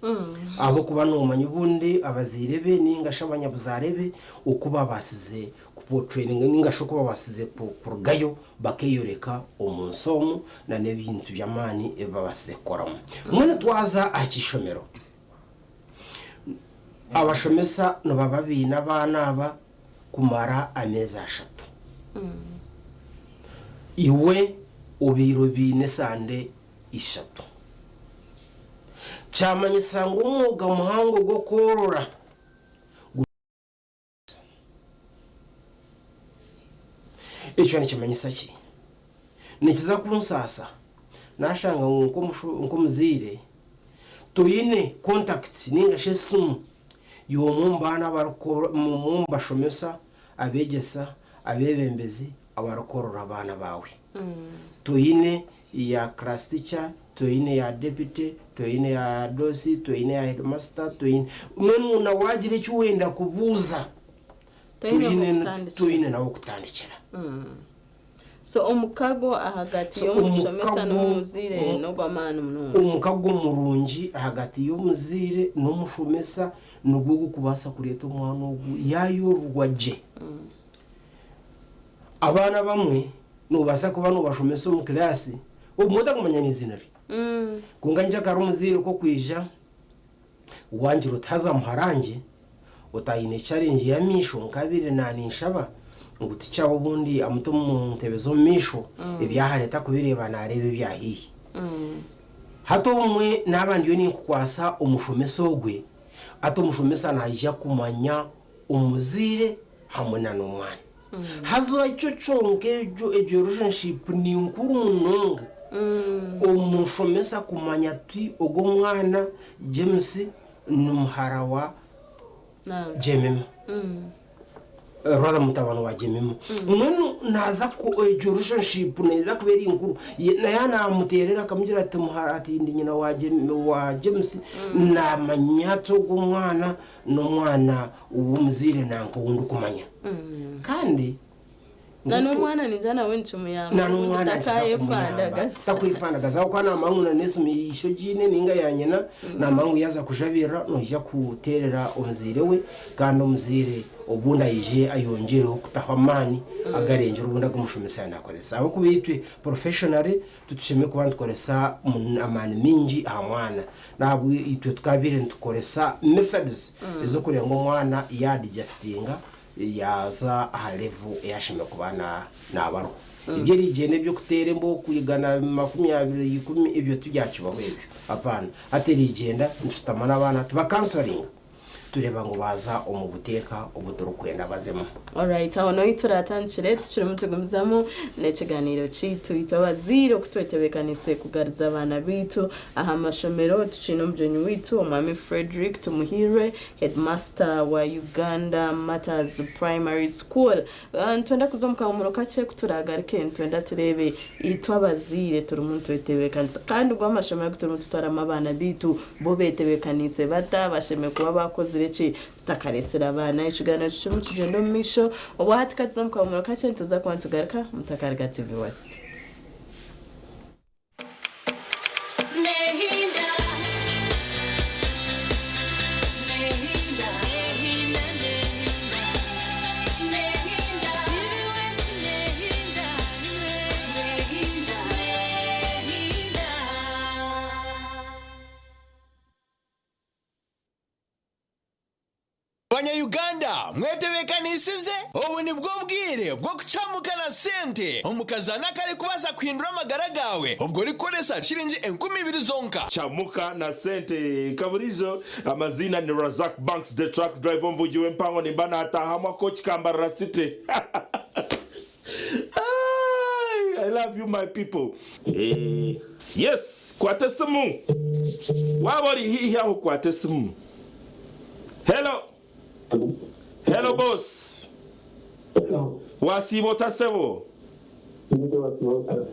ahabw'okuba noomanya obundi abazaire be nainga shi abanyabuzaare be oku babaasize kupotureyininga nainga shi oku babaasize kurugayo bakeeyoreka omu nsi omu n'ebintu by'amaani ebi babaasize kukoramu. Mbwenu twaza aha k'eishomero, abashomesa nibaba baine abaana aba kumara ameezi ashatu. Iwe obaire obaine esande ishatu. Kyamanyisa ngu omwoga muhango gw'okworora guri. Ekyo nikimanyisa ki? Nikiza kunsaasa nashanga ngu nk'omuzaire toine contact ninga shi esimu y'omwe omu baana omwe omu bashomesa, abeegyesa, abeebembezi abarikworora abaana baawe. Toine ya class teacher, toine ya deputy, toine ya dosi, toine ya headmaster, toine mbwenu na waagira eki wenda kubuuza Toine toine ah'okutandikira. toine n'ah'okutandikira. So omukago ahagati So y'omushomesa omukago n'omuzaire n'ogw'amaani munonga. omukago murungi ahagati y'omuzaire n'omushomesa nigwo ogurikubaasa kureeta omwana ogu yaayororwa gye. Abaana abamwe noobaasa kuba noobashomesa omu kiraasi obumwe otakumanya n'eiziina rye. Kwonka nkyakare omuzaire ku okwija Wangira oti haza muharangye otayine challenge y'amaisho nkabaire naninshaba ngu teacher we obundi amute omu ntebe z'omu maisho ebyahare takubireeba nareeba ebya haihi. Hati obumwe naaba ndiyo ninkukwasa omushomesa ogwe hati omushomesa naija kumanya omuzaire hamwe na n'omwana. Haza ekyo kyonka egyo egyo relationship ni nkuru munonga omushomesa kumanya ati ogu omwana James ni muhara wa Jemima rather mutabani wa Jemima mbwenu naza ku egyo relationship neza kuba eri nkuru na yaaba namuterera akamugira ati muhara ati ndi nyina wa wa James namanya ati ogu omwana N'omwana w'omuzaire nanka ou ndikumanya. Kandi Na n'omwana ningira nawe nikimuyamba na obundi n'omwana nikiza kumuyamba takaayefandagaza. takwefandagaza ahabw'okuba naamanya ngu na n'esimu y'eishe ogiine nainga ya nyina naamanya ngu yaaza kujabirira noija kuteerera omuzaire we kandi omuzaire obundi aije ayongyereho kutaho amaani agarengire obundi agu omushomesa yaaba naakoresa ahabw'okuba itwe professionally Titushemereire kuba nitukoresa amaani maingi aha mwana. N'ahabwe itwe tukabaire nitukoresa methods ez'okureeba ngu omwana yaadigyasitinga yaaza aha level ei ashemereire kuba naaba ariho. Eby'erigyenda eby'okuteera embooko igana makumyabiri ikumi ebyo tibyakibaho ebyo. Apaana. Hati erigyenda nitushutama n'abaana tubakansoringa. Tureeba ngu baaza omu buteeka obu turikwenda bazemu. Alright, aho niho turatandikire tukirimu tugumizamu n'ekiganiiro kyaitu itwe abazaire oku twetebeekanise kugaruza abaana baitu aha mashomero. Tukiine omugyenyi waitu Omwami Fredrick Tumuhiirwe, Headmaster wa Uganda Martyrs Primary School. Nitwenda kuza omu kahumuro kakye ku turaagaruke nitwenda tureebe itwe abazaire turimu nitwetebeekanisa kandi go amashomero agu turimu tutwaramu abaana baitu bo betebeekaniise bata? Bashemereire kuba baakozire. Tutakakozire ki? Tutakareetsire abaana. Ekigaaniiro kikirimu nikigyenda omu maisho. Obwahati ka tuze omu kahumuro kakye nituza kuba nitugaruka mutakariga TV West. Banya-Uganda mwetebeekanisize? Obu nibwo bwire bw'okucamuka na sente omu kazaano akarikubaasa kuhindura amagara gaawe obwo orikukoresa shiringi 2000 zonka. Camuka na sente. Nka buriijo, amaziina ni Razak Banks the truck driver omuvugi w'empango nimba naataahamu akooki ka Mbarara City. Aii, I love you my people. Eh, yes, kwata esimu. Waaba ori haihi aho kwata esimu. Hello. Hello boss. Wasiiba ota sebo?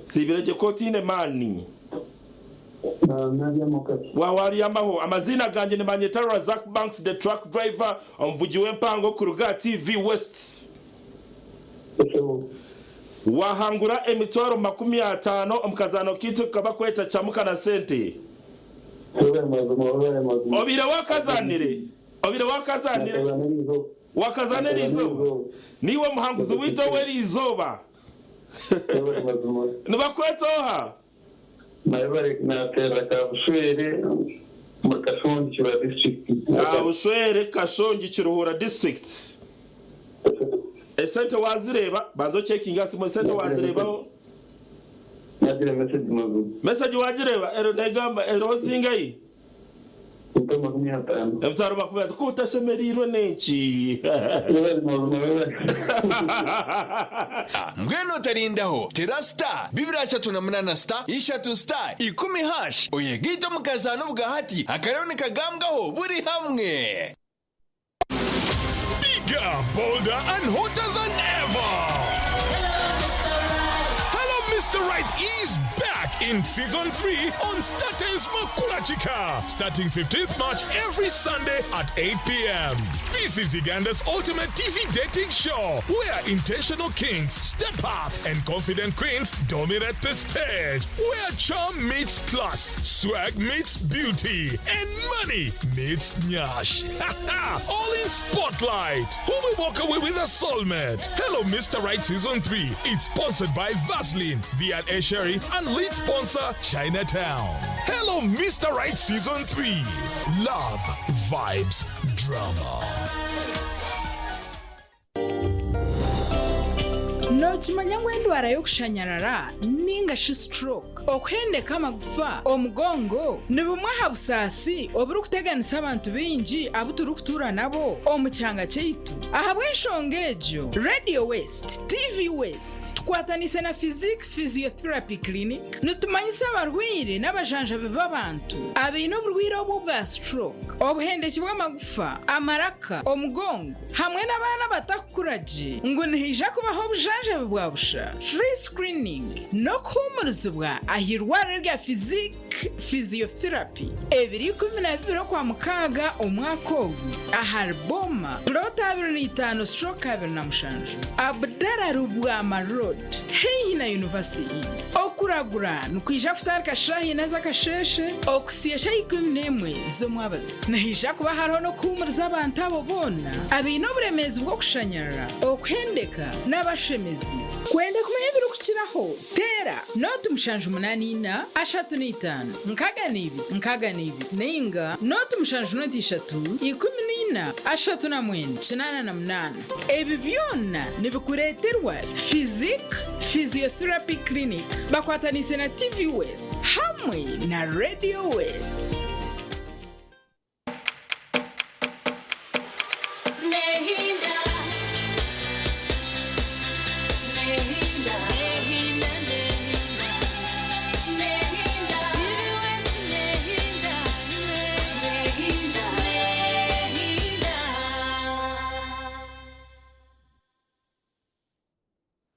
Siibire gye ku otaine maani. Wawaryamaho. Amaziina gangye nibanyeta Razak Banks the truck driver, omuvugi w'empango kuruga aha TV West. Wahangura emitwaro 50 omu kazaano kaitu kabakweta Camuka na Sente. Obaire wakazanire? Obaire wakazanire? Wakazana eriizooba? Niiwe muhanguzi waitu ow'eriizooba. Nibakweta oha? Kabushwere, Kashongi, Kiruhura District. Esente wazireeba? Banza ocekinge aha simu esente wazireebaho? Message wagireeba? Ero negamba eriho zingahi? Emitwaro 50. Ku otashemereirwe n'enki? Mbwenu otarindaho, tera star 238 star ishatu star ikumi hash oyegaite omu kazaano obwahati akariho nikagambwaho buri hamwe. Bigger, bolder and hotter than ever! Hello Mr. Right is back in season 3 on StarTimes Makulachika, starting 15th March every Sunday at 8 p.m. This is Uganda's ultimate TV dating show where intentional kings step up and confident queens dominate the stage, where charm meets class, swag meets beauty, and money meets nyash. All in spotlight. Who will walk away with a soulmate? Hello, Mr. Right Season 3. It's sponsored by Vaseline, V&A Sherry, and lead sponsor Chinatown. Hello, Mr. Right Season 3. Love, vibes, drama. Nookimanya ngu endwara y'okushanyarara nainga shi stroke, okuhendeka amagufa, omugongo, ni bumwe aha busaasi oburikuteganisa abantu baingi abu turikutuura nabo omu kyanga kyaitu? Ahabw'enshonga egyo, Radio West, TV West, tukwataniise na Physique Physiotherapy Clinic, nitumanyisa abarwaire n'abajanjabi b'abantu abaine oburwaire obu obwa stroke, obuhendeki bw'amagufa, amaraka, omugongo hamwe n'abaana abatakukura gye ngu nihaija kubaho obujanjabi bwa busha, free screening, n'okuhuumurizibwa aha irwariro rya Physique Physiotherapy ebiro 12 Okwamukaaga omwaka ogu ahari Boma, Plot 25/27, Abdallah Lubwama Road haihi na University Inn. Okuragura nikwija kutandika shaaha ina z'akasheeshe okuhitsya eshaaha 11 z'omwabazyo. Nihaija kuba hariho n'okuhuumuriza abantu abo boona abaine oburemeezi bw'okushanyarara, okuhendeka n'abashemezi. Kwenda kumanya ebirikukiraho, teera nooti 784 35 62 62 nainga nooti 7 nooti 3 14 39 88. Ebi byona nibikureeterwa Physique Physiotherapy Clinic bakwataniise na TV West hamwe na Radio West.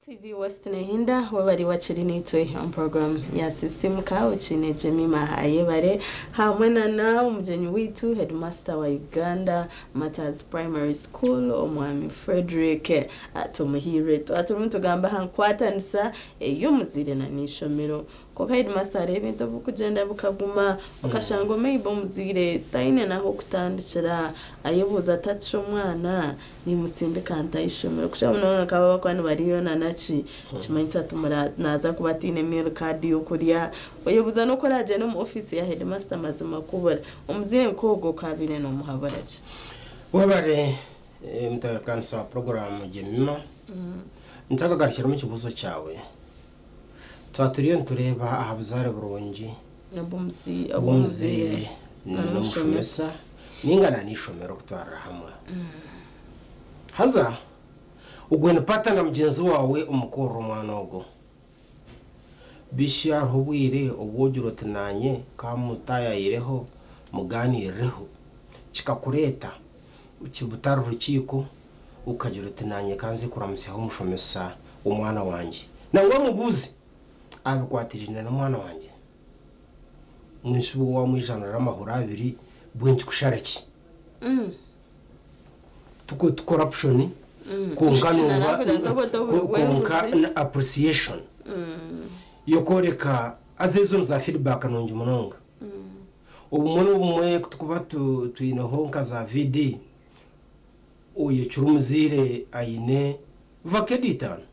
TV TV West Nehinda webari wakiri nitwe omu program ya Sisimuka okiine Jemima Ayebare hamwe na na omugyenyi waitu headmaster wa Uganda Matters Primary School omwami Frederick Tumuhiirwe. Twaba turimu nitugamba aha nkwatanisa ey'omuzaire na n'eishomero. Kwonka headmaster hariho ebintu obirikugyenda bikaguma okashanga maybe omuzaire taine n'ahokutandikira ayebuuza ati hati shi omwana Nimusindika nta ishomero kukira munonga nk'abo abakuba nibariyo na naki nikimanyisa ati naaza kuba ataine meal card y'okurya. Oyebuuza n'oku oragyenda omu ofiisi ya headmaster mazima kubura. Omuzaire nk'ogwo okaabaire noomuhabura ki? Webare mutebeekanisa wa puroguraamu Jemima. Ntakagarukire omu kibuuzo kyawe, twaba turiyo nitureeba aha buzaare burungi bw'omuzaire n'omushomesa ninga na n'eishomero kutwarira hamwe. Haza ogwe ni pata na mugyenzi waawe omu kworora omwana ogwo. Bishi hariho obwire obu ogira oti naanye ka mutaayayireho mugaaniirireho kikakureeta butari rukiiko okagira oti naanye ka nze kuramutsyaho omushomesa w'omwana wangye nangwa mubuuze aha bikwatiraine n'omwana wangye. Mwinshi bwo wamwijanura amahuri abiri bwengye kushara ki? Ti corruption kwonka noba kwonka ni appreciation y'okworeka haza ezo ni za feedback nungi munonga. Obumwe n'obumwe ku turikuba twineho nka za VD, oyekire omuzaire aine vakedo itaano,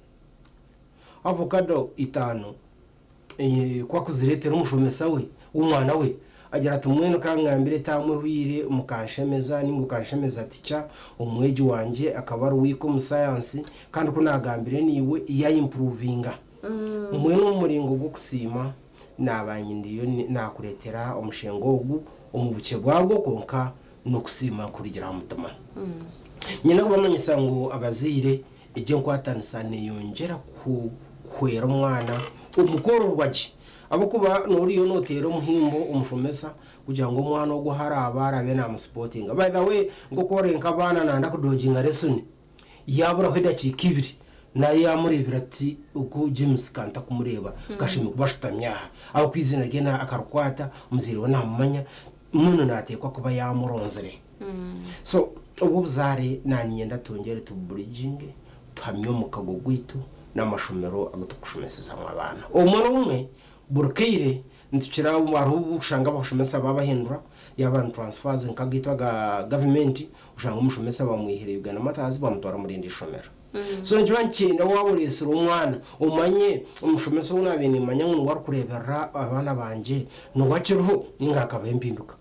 avocado itaano Ku akuzireetera omushomesa we w'omwana we, agira ati, Mbwenu ka ngambire taamu ehweire mukanshemeza nainga okanshemeza tica, omwegi wangye akaba ari wiiki omu sayansi kandi ku naagambire naiwe yaimpuruvinga. Mbwenu omu muringo gw'okusiima naaba ndiyo naakureetera omushengo ogu omu bukye bwagwo kwonka n'okusiima kurugira aha mutima. Nyine kubamanyisa ngu abazaire Egyo enkwatanisa neyongyera kuhwera omwana omu kwororwa gye ahabw'okuba noriyo noteera omuhimbo omushomesa kugira ngu omwana ogwo ahu araabe araabe namusipotinga. By the way nk'oku ori nk'abaana nanda kudoginga lesson yaburaho edakiika ibiri nayo yamureebire ati ogu James kantakumureeba kashemereire kuba ashutami aha ahabw'okuba eiziina rye akarikwata omuzaire we namumanya mbwenu nateekwa kuba yamuronzire. So obwo obuzaare naninyenda twongyere tu bridginge tuhamye omukago gwaitu n'amashomero agu turikushomesizamu abaana. Obumwe n'obumwe buri kaire nitukira hariho obu oshanga abashomesa babahindura yaaba ni transfers nk'agaitu aga gavumenti oshanga omushomesa bamwihire Uganda Martyrs bamutwara omu rindi ishomero. So nikiba nikyenda waaba oreetsire omwana omanye omushomesa ou naabaire nimanya ngu niwe arikureeberera abaana bangye niwe akiriho ninga hakabaho empinduka.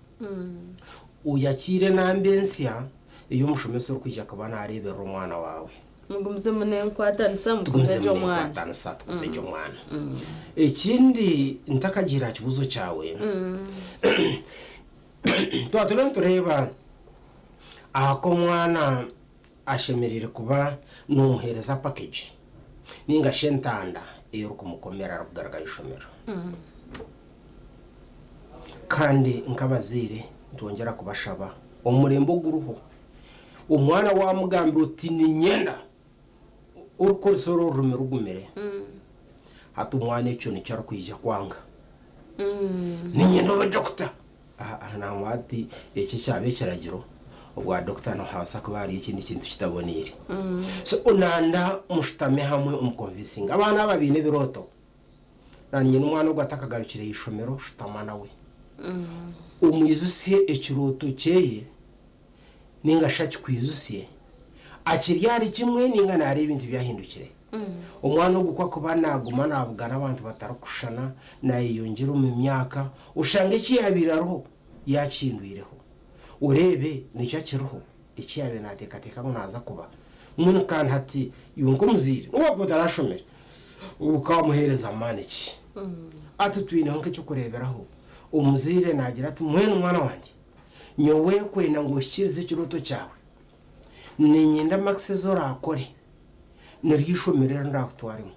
Oyakiire enamba ensya ey'omushomesa orikwija kuba naareeberera omwana waawe. Mugumizemu n'enkwatanisa mukuze Tugumizemu gye omwana. n'enkwatanisa tukuze gye omwana. Ekindi ntakagiire aha kibuuzo kyawe, twaba turiyo nitureeba aha ku omwana ashemereire kuba noomuheereza package nainga shi entanda ei orikumukomera arikugaruka aha ishomero. Kandi nk'abazaire nitwongyera kubashaba omurembe oguriho, omwana waamugambira oti niinyenda orikukoresa oru orurimi rugumire, hati omwana ekyo nikyo arikwija kwanga. Niinyenda obe dokita, nangwa hati ekyo kyaba ekiragiro, obwa dokita nihabaasa kuba hariyo ekindi kintu kitaboneire. So nanda mushutame hamwe omukonvinsinge. Abaana aba baine ebirooto. Nanye n'omwana ogu atakagarukire aha ishomero shutama nawe omwijutsye ekirooto kyeye ninga shi akikwijutsye akiri ahari kimwe ninga nareeba ebintu byahindukire. Omwana ogu ku akuba naguma nabugana abantu batarikushushana nayeyongyera omu myaka oshange eki yabaire ariho yakihindwireho oreebe nikyo akiriho eki yabaire nateekateeka ngu naza kuba mbwenu kandi hati iwe nk'omuzaire nobu wakuba otarashomire Okamuheereza maani ki? Ati, Twineho nk'eky'okureeberaho, omuzaire naagira ati, Mbwenu mwana wangye, nyowe kwenda ngu ohikiirize ekirooto kyawe, niinyenda makisi ezi oraakore niryo ishomero eri ndaakutwaremu.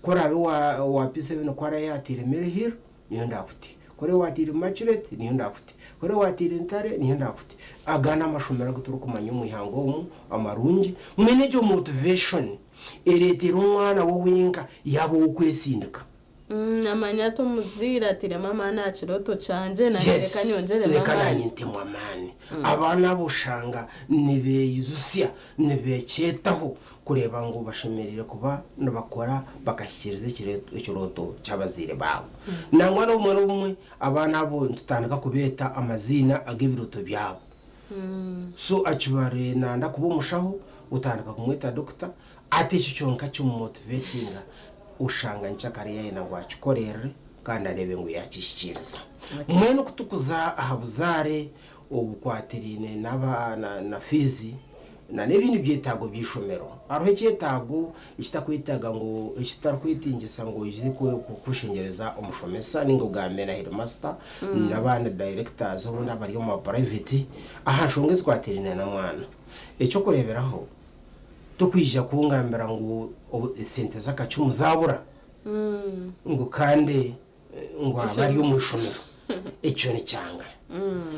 Ku oraabe wa P7 ku araabe yaateire Maryhill, niyo ndaakute. Kuri waatiire Immaculate niyo ndaakute, kuri waatiire Ntare niyo ndaakute. Aga n'amashomero agu turikumanya omu ihanga omu amarungi. Mbwenu egyo motivation ereetera omwana we wenka yaaba ow'okwesindika. Namanya ati omuzaire atairemu amaani aha kirooto kyangye, nanye Yes, reka nyongyeremu reka amaani. nanye ntemu amaani. Abaana abo oshanga nibeyijutsya, nibekyetaho kureeba ngu bashemereire kuba nibakora bakahikiiriza ekirooto ky'abazaire baabo. Nangwa n'obumwe n'obumwe abaana abo nitutandika kubeeta amaziina ag'ebirooto byabo. So akibare nanda kuba omushaho, otandika kumweta doctor, ati ekyo kyonka kimumotivatinga oshanga nkyakare yayenda ngu akikorerere kandi areebe ngu yakihikiiriza. Mbwenu ku tukuza aha buzaare obukwatiraine na fiizi na n'ebindi byetaago by'eishomero, hariho ekyetaago ekitakwetaaga ngu ekitarikwetengyesa ngu oije kweshengyereza omushomesa ninga ogambe na heedimasita n'abandi directors obundi abari omu ma private aha nshonga ezikwatiraine n'omwana. Eky'okureeberaho, Tokwija kungambira ngu esente z'akacumu zaabura ngu kandi ngu aba ari omu ishomero. Ekyo nikyanga.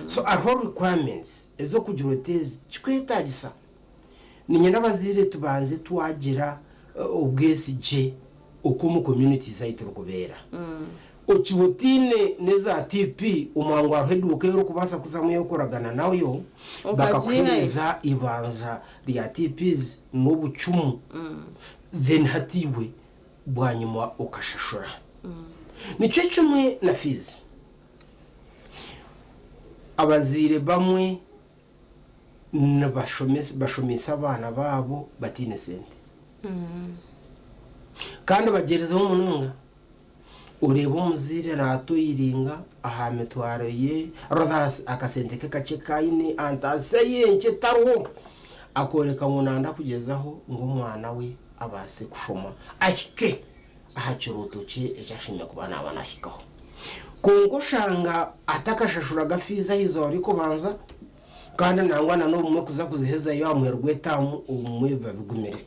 So hariho requirements ez'okugira oti ezi tikikwetaagisa. Niinyenda abazaire tubanze twagira obwesigye oku omu communities ahu turikubeera. Okiba otaine n'eza TP, omanya ngu hariho eduuka ei orikubaasa kuzamu ey'okuragana nayo bakakuheereza eibanja rya TPs n'obucumu then hati iwe bwanyima okashashura. Nikyo kimwe na fiizi. Abazaire bamwe nibashomesa abaana baabo bataine sente kandi bagyerezeho munonga. Oreeba omuzaire naatoyiringa aha mitwaro ye, rather akasente ke kakye aku aine aha ntaasya ye nkye etariho, akooreka ngu nanda kugyezaho ngu omwana we abaase kushoma ahike aha kirooto kye eki ashemereire kuba naaba naahikaho. Kwonka oshanga atakashashuraga fiizi aha izooba ry'okubanza kandi nangwa na n'obumwe kuza kuzihezayo aha muheru gw'etaamu obumwe biba bigumire.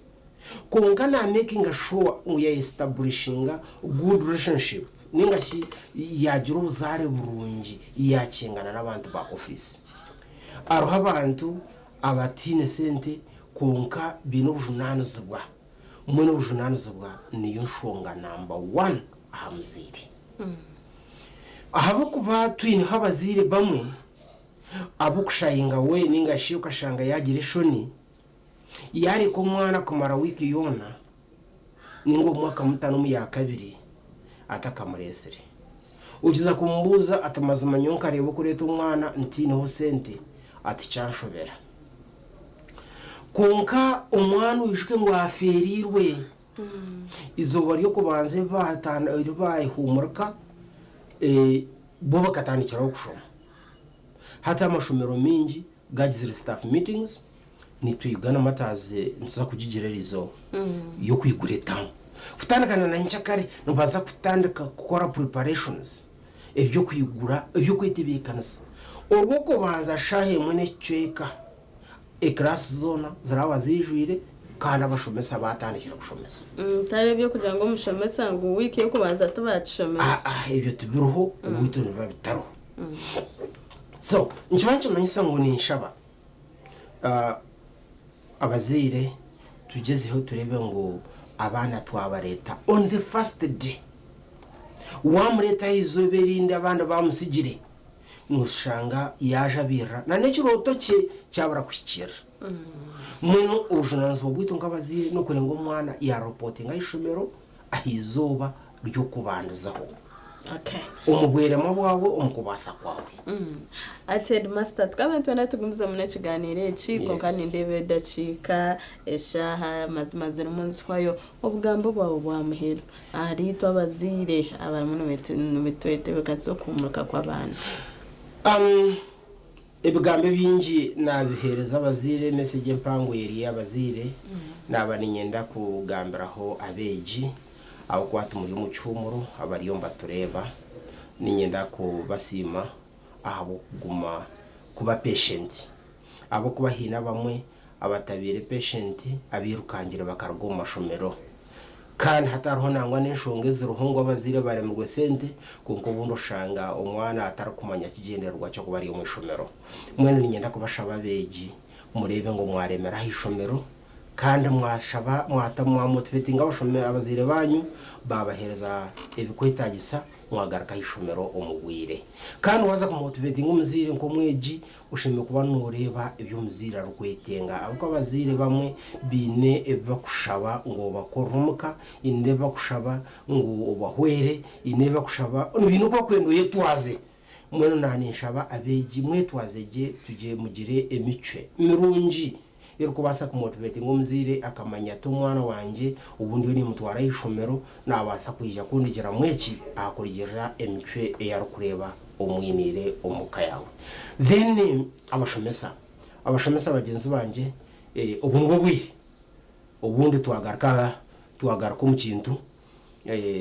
Kwonka na makinga sure ngu ya establishinga good relationship ninga shi yagira obuzaare burungi yakyengana n'abantu ba office. Hariho abantu abataine sente kwonka baine obujunanizibwa, mbwenu obujunanizibwa niyo nshonga number one aha muzaire. Ahabw'okuba twineho abazaire bamwe ab'okushayinga we ninga shi okashanga yagira eshoni, Yaareka omwana kumara wiiki yoona nainga obumwe akamuta n'omu yaakabiri atakamureetsire. Okiza kumubuuza ati mazima nyowe nkareeba okureeta omwana ntaineho sente ati kyanshobera. Kwonka omwana oijuke ngu afeereirwe. Eizooba ry'okubanza eri baahuumurika bo bakatandikiraho kushoma. Hati amashomero maingi Gagizire staff meetings nitwe Uganda Matters nituza kugigira eriizooba y'okwigura etamu. Kutandika na nyenkyakare nibaza kutandika kukora preparations eby'okwigura eby'okwetebeekanisa. Orw'okubanza shaaha emwe n'ekicweka eclass zoona ziraba ziijwire kandi abashomesa baatandikire kushomesa. Bitari eby'okugira ngu omushomesa ngu wiiki y'okubanza tibaakishomesa. Aa ebyo tibiriho owaitu nibiba bitariho. So nikiba nikimanyisa ngu ninshaba abazaire tugyezeho tureebe ngu abaana twabareeta on the first day. Wamureeta aha izooba erindi abandi bamusigire noshanga yajabiirira na n'ekirooto kye kyabura kuhikiirira. Mbwenu obujunanizibwa bwaitu nk'abazaire n'okureeba ngu omwana yaropotinga aha ishomero aha izooba ry'okubandizaho. Okay. Omu bweremwa bwawe, omu kubaasa kwawe. Ati headmaster, tukaba nitwenda tugumizemu n'ekiganiiro eki, kwonka Yes. nindeeba edakiika, eshaaha, mazima zirimu nizihwayo. Obugambo bwawe bwa muheru ahari itwe abazaire abarimu nibetwetebekanisa okuhumurika kw'abaana. Um, Ebigambo ebingi naabiheereza abazaire, message empango eri ey'abazaire. Naaba niinyenda kugambiraho abeegi ahabw'okuba tumuri omu kihuumuro abariyo nibatureeba. Niinyenda kubasiima ahabw'okuguma kuba patient ahabw'okuba haine abamwe abatabaire patient abairukangire bakaruga omu mashomero. Kandi hatariho nangwa n'enshonga eziriho ngu abazaire baremirwe sente, kwonka obundi oshanga omwana atarikumanya kigyendererwa ky'okuba ari omu ishomero. Mbwenu niinyenda kubashaba abeegi mureebe ngu mwaremera aha ishomero kandi mwashaba mwata mwamotivetinga abashomi abazaire baanyu baabaheereza ebikwetaagisa mwagaruka aha ishomero omu bwire. Kandi waaza kumotivetinga omuzaire nk'omwegi Oshemereire kuba nooreeba ebi omuzaire arikwetenga ahabw'okuba abazaire bamwe baine ebi barikushaba ngu obakorere omuka, haine ebi barikushaba ngu obahwere, haine ebi barikushaba, baine oku barikwenda oyetwaze. Mbwenu naaninshaba abeegi mwetwaze gye tugye mugire emicwe mirungi erikubaasa kumotivetinga omuzaire akamanya ati omwana wangye obu ndiyo nimutwara aha ishomero naabaasa kwija kundigyeramu eki ahakurugiirira emicwe ei arikureeba omwiniire omu ka yaawe. Then abashomesa, abashomesa bagyenzi bangye obu nibwo bwire obundi twagaruka twagaruka omu kintu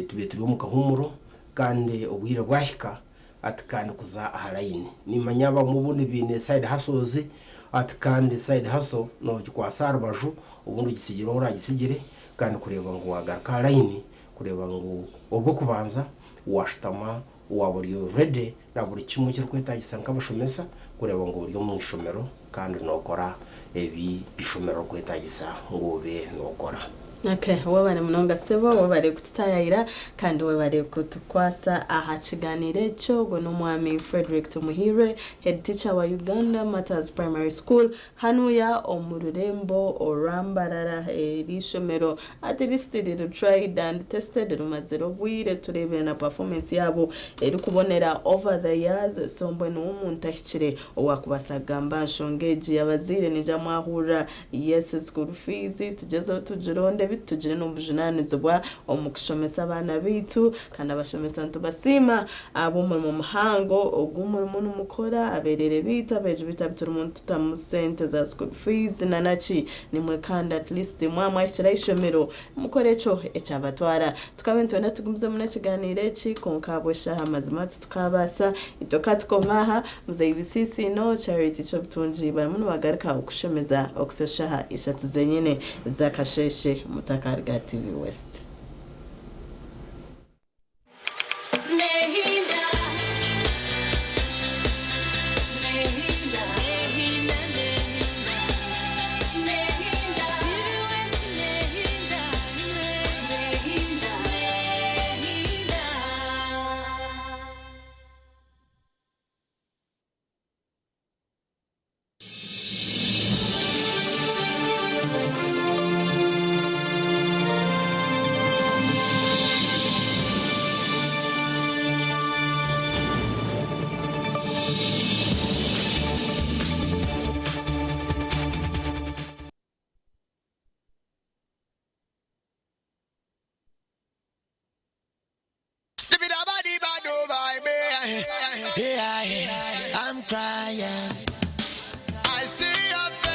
tubaire turi omu kahuumuro kandi obwire bwahika ati kandi kuza aha layini. Nimanya abamwe obundi baine side hustles ati kandi side hustle nogikwasa aha rubaju obundi ogisigire ou oragisigire kandi kureeba ngu wagaruka aha layini kureeba ngu orw'okubanza washutama Waaba ori ready na buri kimwe ekirikwetaagisa nk'abashomesa kureeba ngu ori omu ishomero kandi nookora ebi ishomero ririkwetaagisa ngu obe nookora. Okay, webare munonga sebo, webare kututayayira kandi webare kutukwasa aha kiganiro ekyo. Ogwo n'omwami Fredrick Tumuhiirwe, head teacher wa Uganda Martyrs Primary School Hanuya omu rurembo orwa Mbarara, eri ishomero at least riri tried and tested rimazire obwire tureebire na performance yaabo erikubonera over the years so mbwenu omuntu ahikire owakubaasa kugamba aha nshonga egi. Abazaire ningira mwahurira yes school fees tugyezeho tugironde beitu tugire n'obujunanizibwa omu kushomesa abaana beitu kandi abashomesa nitubasiima ahabw'omurimo muhango ogu murimu nimukora abereere beitu abeegi beitu abu turimu Tutamu sente za school fees nanaki nimwe kandi at least mwaba mwahikire ahaishomero mukore ekyo ekyabatwara. Tukabe nitwenda tugumizemu nekiganiiro eki kwonka ahabweshaaha mazima titukabaasa itwe katukoma aha. Muzeyi Bisiisiino Charity Kyobutungi barimu nibagaruka okushemeza okuhitsya eshaaha ishatu zenyine ezakasheeshe mutakaruga TV West. I'm crying.